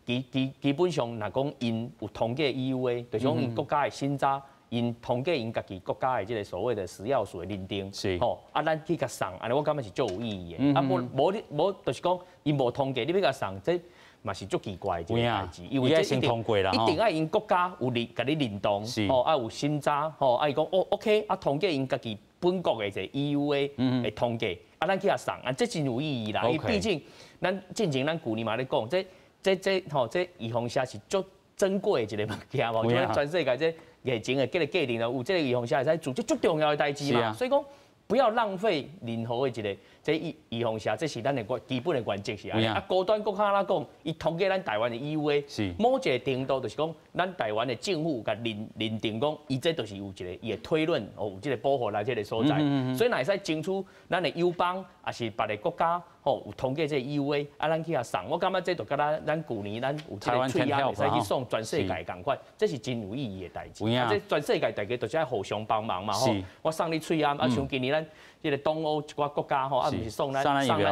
基本上，若講𪜶有通過 EUA，就是講𪜶國家的審查，𪜶通過𪜶家己國家的這个所謂的食藥署的認定，吼，啊，咱去共送，按呢我感覺是足有意義的。啊，無無你無，就是講𪜶無通過，你欲共送，這嘛是足奇怪的一个代誌，因為這一定一定愛𪜶國家有認共你認同，吼，啊有審查，吼，啊伊講哦 OK，啊通過𪜶家己本國的這個 EUA 的通過，啊咱去共送，啊這真有意義啦，因為畢竟咱進前咱舊年嘛咧講這。這吼，這預防射是足珍貴的一个物件無？就全世界這疫情的這个過程有這个預防射會使做這足重要的代誌嘛。所以講，不要浪費任何的一个這預防射，這是咱的基本的原則是按呢。啊，高端閣較按怎講，伊通過咱台灣的 EUA，某一个程度就是講，咱台灣的政府共認定講，伊這就是有一个伊的推論，哦，有這个保護來這个所在，所以若會使爭取咱的友邦，抑是別个國家。吼，有通過這个 EUA，啊，咱去共送，我感覺這就佮咱舊年咱有這个喙罨會使去送全世界仝款，這是真有意義的代誌。啊，這全世界大家都是愛互相幫忙嘛吼。我送你喙罨，啊，像今年咱這个東歐一寡國家吼，啊，毋是送咱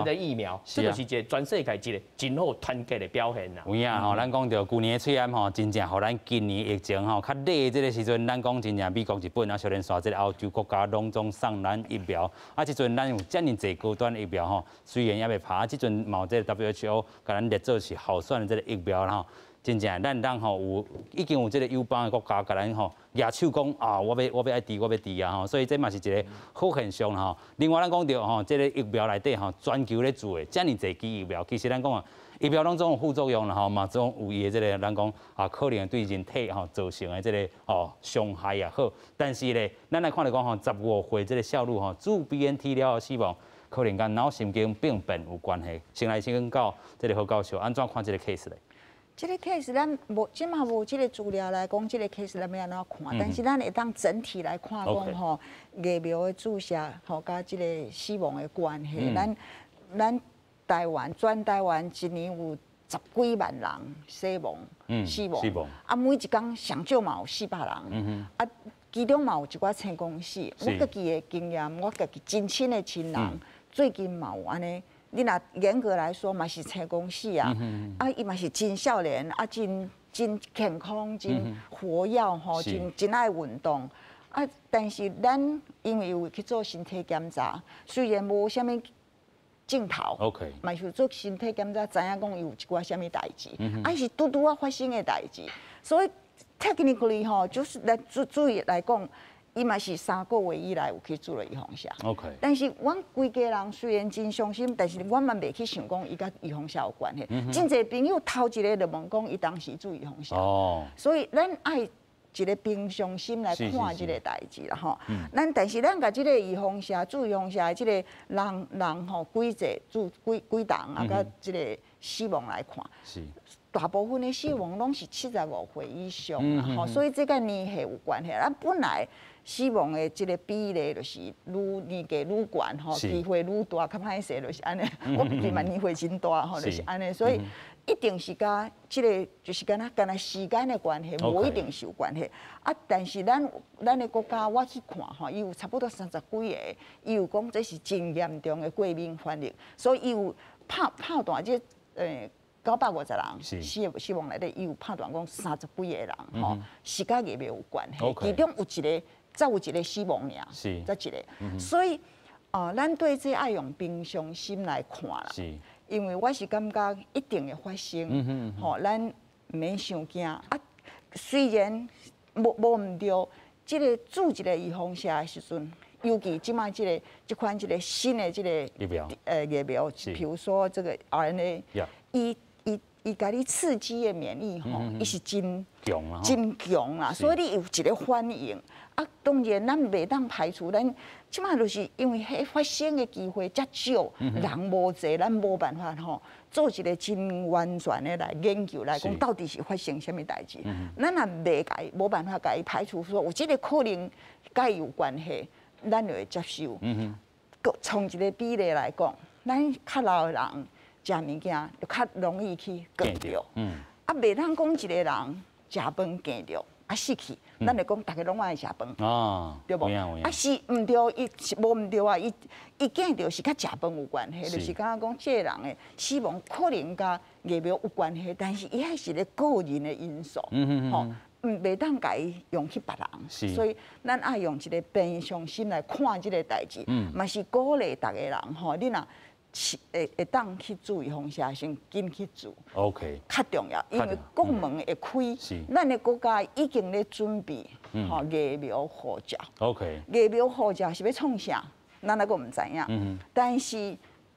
這疫苗，這就是一个全世界一个真好團結的表現啦。有影吼，咱講著舊年的喙罨吼，真正予咱今年疫情吼較熱這个時陣，咱講真正美國、日本啊，小連紲這个歐洲國家攏總送咱疫苗，啊，這陣咱有遮爾濟高端疫苗吼，雖然猶未拍，這陣嘛有這个 WHO 共咱列做是候選的這个疫苗吼，真正咱當吼有已經有這个友邦的國家共咱吼舉手講啊，我欲愛滴，我欲滴啊吼，所以這嘛是一个好現象吼。另外咱講著吼，這个疫苗內底吼，全球咧做的遮爾濟支疫苗，其實咱講啊，疫苗攏總有副作用啦吼，嘛總有伊的這个咱講啊，可能對人體吼造成的這个哦傷害也好。但是咧，咱來看著講吼，15歲這个少女吼注 BNT 了後死亡，可能佮腦神經病變有關係。先來請教這个何教授，按怎看這个 case 咧？這个 case 咱無這馬無這个資料來講，這个 case 咱欲按怎看？但是咱會當整體來看講吼，疫苗的注射吼，佮這个死亡的關係。咱台灣全台灣一年有十幾萬人死亡，死亡，啊，每一工上少嘛有400人，啊，其中嘛有一寡青光死。我家己的經驗，我家己真親的親人，最近嘛有按呢。你若嚴格來說嘛是青光死啊，啊，伊嘛是真少年，啊，真健康，真活躍吼，真愛運動。啊，但是咱因為有去做身體檢查，雖然無啥物鏡頭，嘛是有做身體檢查，知影講伊有一寡啥物代誌，啊，是拄拄仔發生的代誌，所以 technically 吼，就是來注意來講，伊嘛是3個月以來有去注了預防射。 但是阮規家人雖然真傷心，但是阮嘛袂去想講伊佮預防射有關係。真濟朋友頭一个就問講，伊當時注預防射。所以咱愛一个平常心來看這个代誌啦吼。咱但是咱共這个預防射注預防射的這个人吼幾濟注幾幾人啊，佮這个死亡來看。大部分的死亡攏是75歲以上啦吼，所以這佮年歲有關係。咱本來死亡的這个比例就是愈年紀愈懸吼，機會愈大，較歹勢就是按呢。我家己嘛年歲真大吼，就是按呢。所以一定是佮這个就是敢若敢若時間的關係，無一定是有關係。啊，但是咱的國家我去看吼，伊有差不多30幾个，伊有講這是真嚴重的過敏反應，所以伊有判斷這950人死亡內底，伊有判斷講30幾个人吼是佮疫苗有關係，其中有一个，才有一个死亡爾，才一个。所以啊，咱對這愛用平常心來看啦。因為我是感覺一定會發生，吼，咱毋免傷驚啊。雖然無毋對，這个注一个預防射的時陣，尤其這擺這个這款這个新的這个疫苗，疫苗，比如說這個 RNA，伊共你刺激的免疫吼，伊是真強啊，真強啦，所以你有一个反應。啊，當然咱袂當排除，咱這擺就是因為彼發生的機會遮少，人無濟，咱無辦法吼做一个真完全的來研究來講，到底是發生啥物代誌。咱若袂共伊無辦法共伊排除說有這个可能佮伊有關係，咱就會接受。從一个比例來講，咱較老的人食物件就較容易去囥著。啊，袂當講一个人食飯囥著。啊死去，咱就講逐家攏愛食飯，對無？啊是毋對，伊是無毋對啊，伊驚著是佮食飯有關係，就是感覺講這个人的死亡可能佮疫苗有關係，但是伊彼是個個人的因素，吼，袂當共伊用去別人，所以咱愛用一个平常心來看這个代誌，嘛是鼓勵逐个人吼，你若會當去注預防射，先緊去注較重要，因為國門會開，咱的國家已經咧準備吼疫苗護照。疫苗護照是欲創啥？咱猶閣毋知影。但是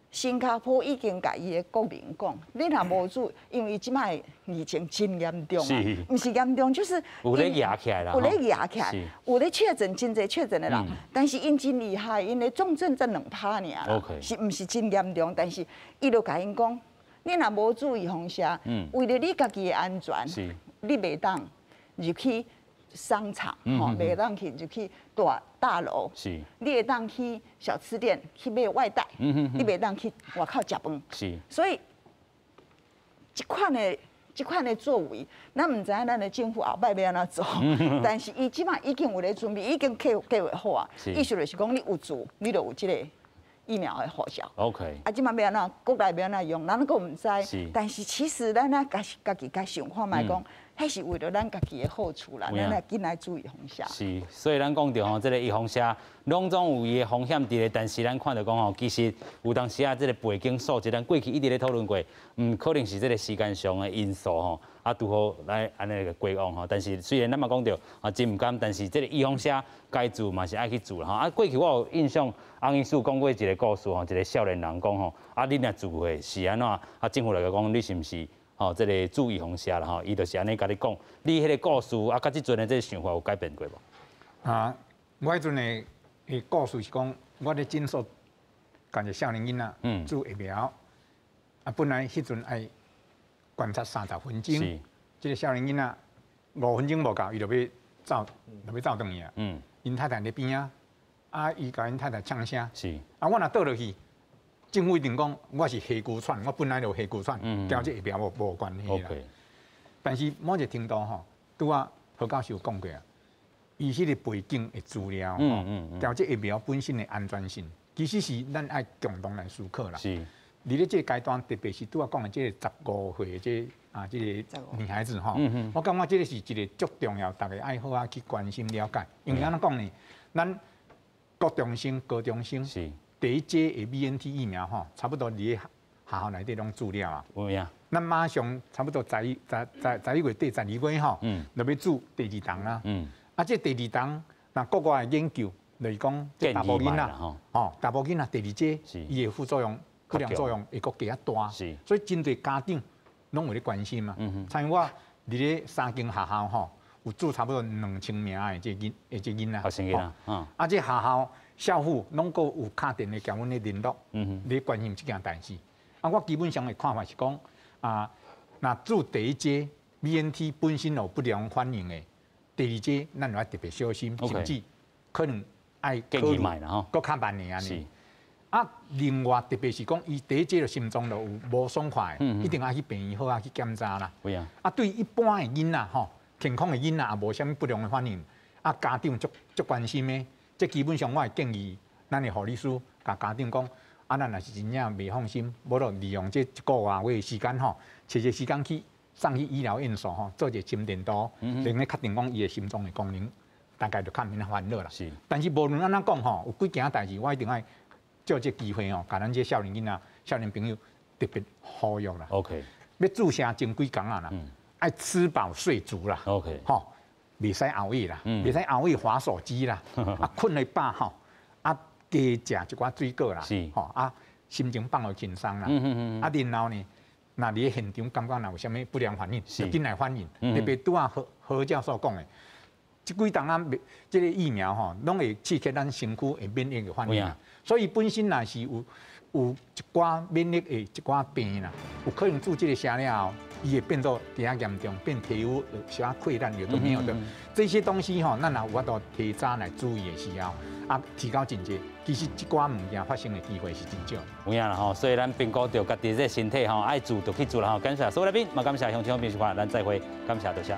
新加坡已經共伊的國民講，你若無注，因為這擺疫情真嚴重啊，毋是嚴重就是有咧壓起來啦，有咧壓起來，有咧確診真濟確診的人，但是𪜶真厲害，𪜶的重症才2%爾啦，是毋是真嚴重？但是伊就共𪜶講，你若無注預防射，為著你家己的安全，你袂當入去商場，吼，袂當去入去大樓，你會當去小吃店去買外帶，你袂當去外口食飯。所以這款的作為，咱毋知影咱的政府後擺欲按怎做，但是伊這擺已經有咧準備，已經計劃好啊。意思就是講，你有注，你就有這個疫苗的護照。 啊，這擺欲按怎，國內欲按怎用，咱閣毋知。但是其實咱啊，家己共想看覓講，彼是為著咱家己的好處啦，咱來緊來注預防射。是，所以咱講著吼，這個預防射攏總有伊的風險佇咧，但是咱看著講吼，其實有當時啊，這個背景數據，咱過去一直咧討論過，可能是這個時間上的因素吼，啊，拄好來按呢個過往吼。但是雖然咱嘛講著啊，真毋甘，但是這個預防射該注嘛是愛去注啦吼。啊，過去我有印象，翁醫師講過一個故事吼，一個少年人講吼，啊，你若注的是按怎？啊，政府來講，你是毋是？吼，這個注預防射啦吼，伊就是按呢共你講，你彼個故事啊，佮這陣的這個想法有改變過無？啊，我彼陣的故事是講，我咧診所共一個少年囡仔注疫苗，啊，本來彼陣愛觀察30分鐘，這個少年囡仔5分鐘無夠，伊就欲走，就欲走轉去啊。𪜶太太佇邊仔，啊，伊共𪜶太太嗆聲，啊，我若倒落去。政府一定講我是氣拘喘，我本來就氣拘喘，佮這疫苗無關係啦。但是某一個程度吼，拄仔何教授講過啊，伊彼個背景的資料吼，佮這疫苗本身的安全性，其實是咱愛共同來思考啦。佇咧這個階段，特別是拄仔講的這個15歲的這啊這個女孩子吼，我感覺這個是一個足重要，大家愛好仔去關心了解。因為按怎講呢？咱國中生、高中生。第一劑的 BNT 疫苗吼，差不多佇咧學校內底攏注了啊。有影。咱馬上差不多11月底、12月吼，就欲注第二筒啦。啊，這第二筒，若國外的研究就是講，這查埔囡仔，吼，查埔囡仔第二劑，伊的副作用、不良作用會閣加較大。所以真濟家長攏有咧關心嘛。像我佇咧三間學校吼，有注差不多2000名的這囡仔。學生囡仔。啊，這學校。校輔攏閣有敲電話共阮咧聯絡，咧關心這件代誌。啊，我基本上的看法是講，啊，若注第一劑 BNT 本身有不良反應的，第二劑咱就愛特別小心，甚至可能愛建議莫啦吼，閣較慢的按呢。啊，另外特別是講，伊第一這個心臟就有無爽快，一定愛去病院好啊去檢查啦。啊，對一般的囡仔吼，健康的囡仔也無啥物不良的反應，啊，家長足足關心的，這基本上我會建議咱的護理師共家長講，啊，咱若是真正袂放心，無就利用這一個外月的時間吼，揣一個時間去送去醫療院所吼，做一個心電圖，然後確定講伊的心臟的功能，大概就較免煩惱啦。但是無論按怎講吼，有幾件代誌我一定愛藉這個機會吼，共咱這少年囡仔、少年朋友特別呼籲啦。 欲注射前幾工啊啦，愛吃飽睡足啦。 吼，袂使熬夜啦，袂使熬夜滑手機啦。啊，睏會飽吼，啊，加食一寡水果啦。吼啊，心情放予輕鬆啦。啊，然後呢，若佇咧現場感覺若有啥物不良反應，就緊來反映。特別拄仔何何教授講的，這幾冬仔這個疫苗吼，攏會刺激咱身軀的免疫的反應。所以本身若是有一寡免疫的一寡病啦，有可能注這個射了後，伊會變做較嚴重，變皮膚小可潰爛，有都沒有的。這些東西吼，咱若有法度提早來注意的時候，啊，提高警覺，其實這寡物件發生的機會是真少。有影啦吼，所以咱評估著家己這個身體吼，愛注就去注啦吼。感謝所有來賓，嘛感謝鄉親朋友收看，咱再會，感謝多謝。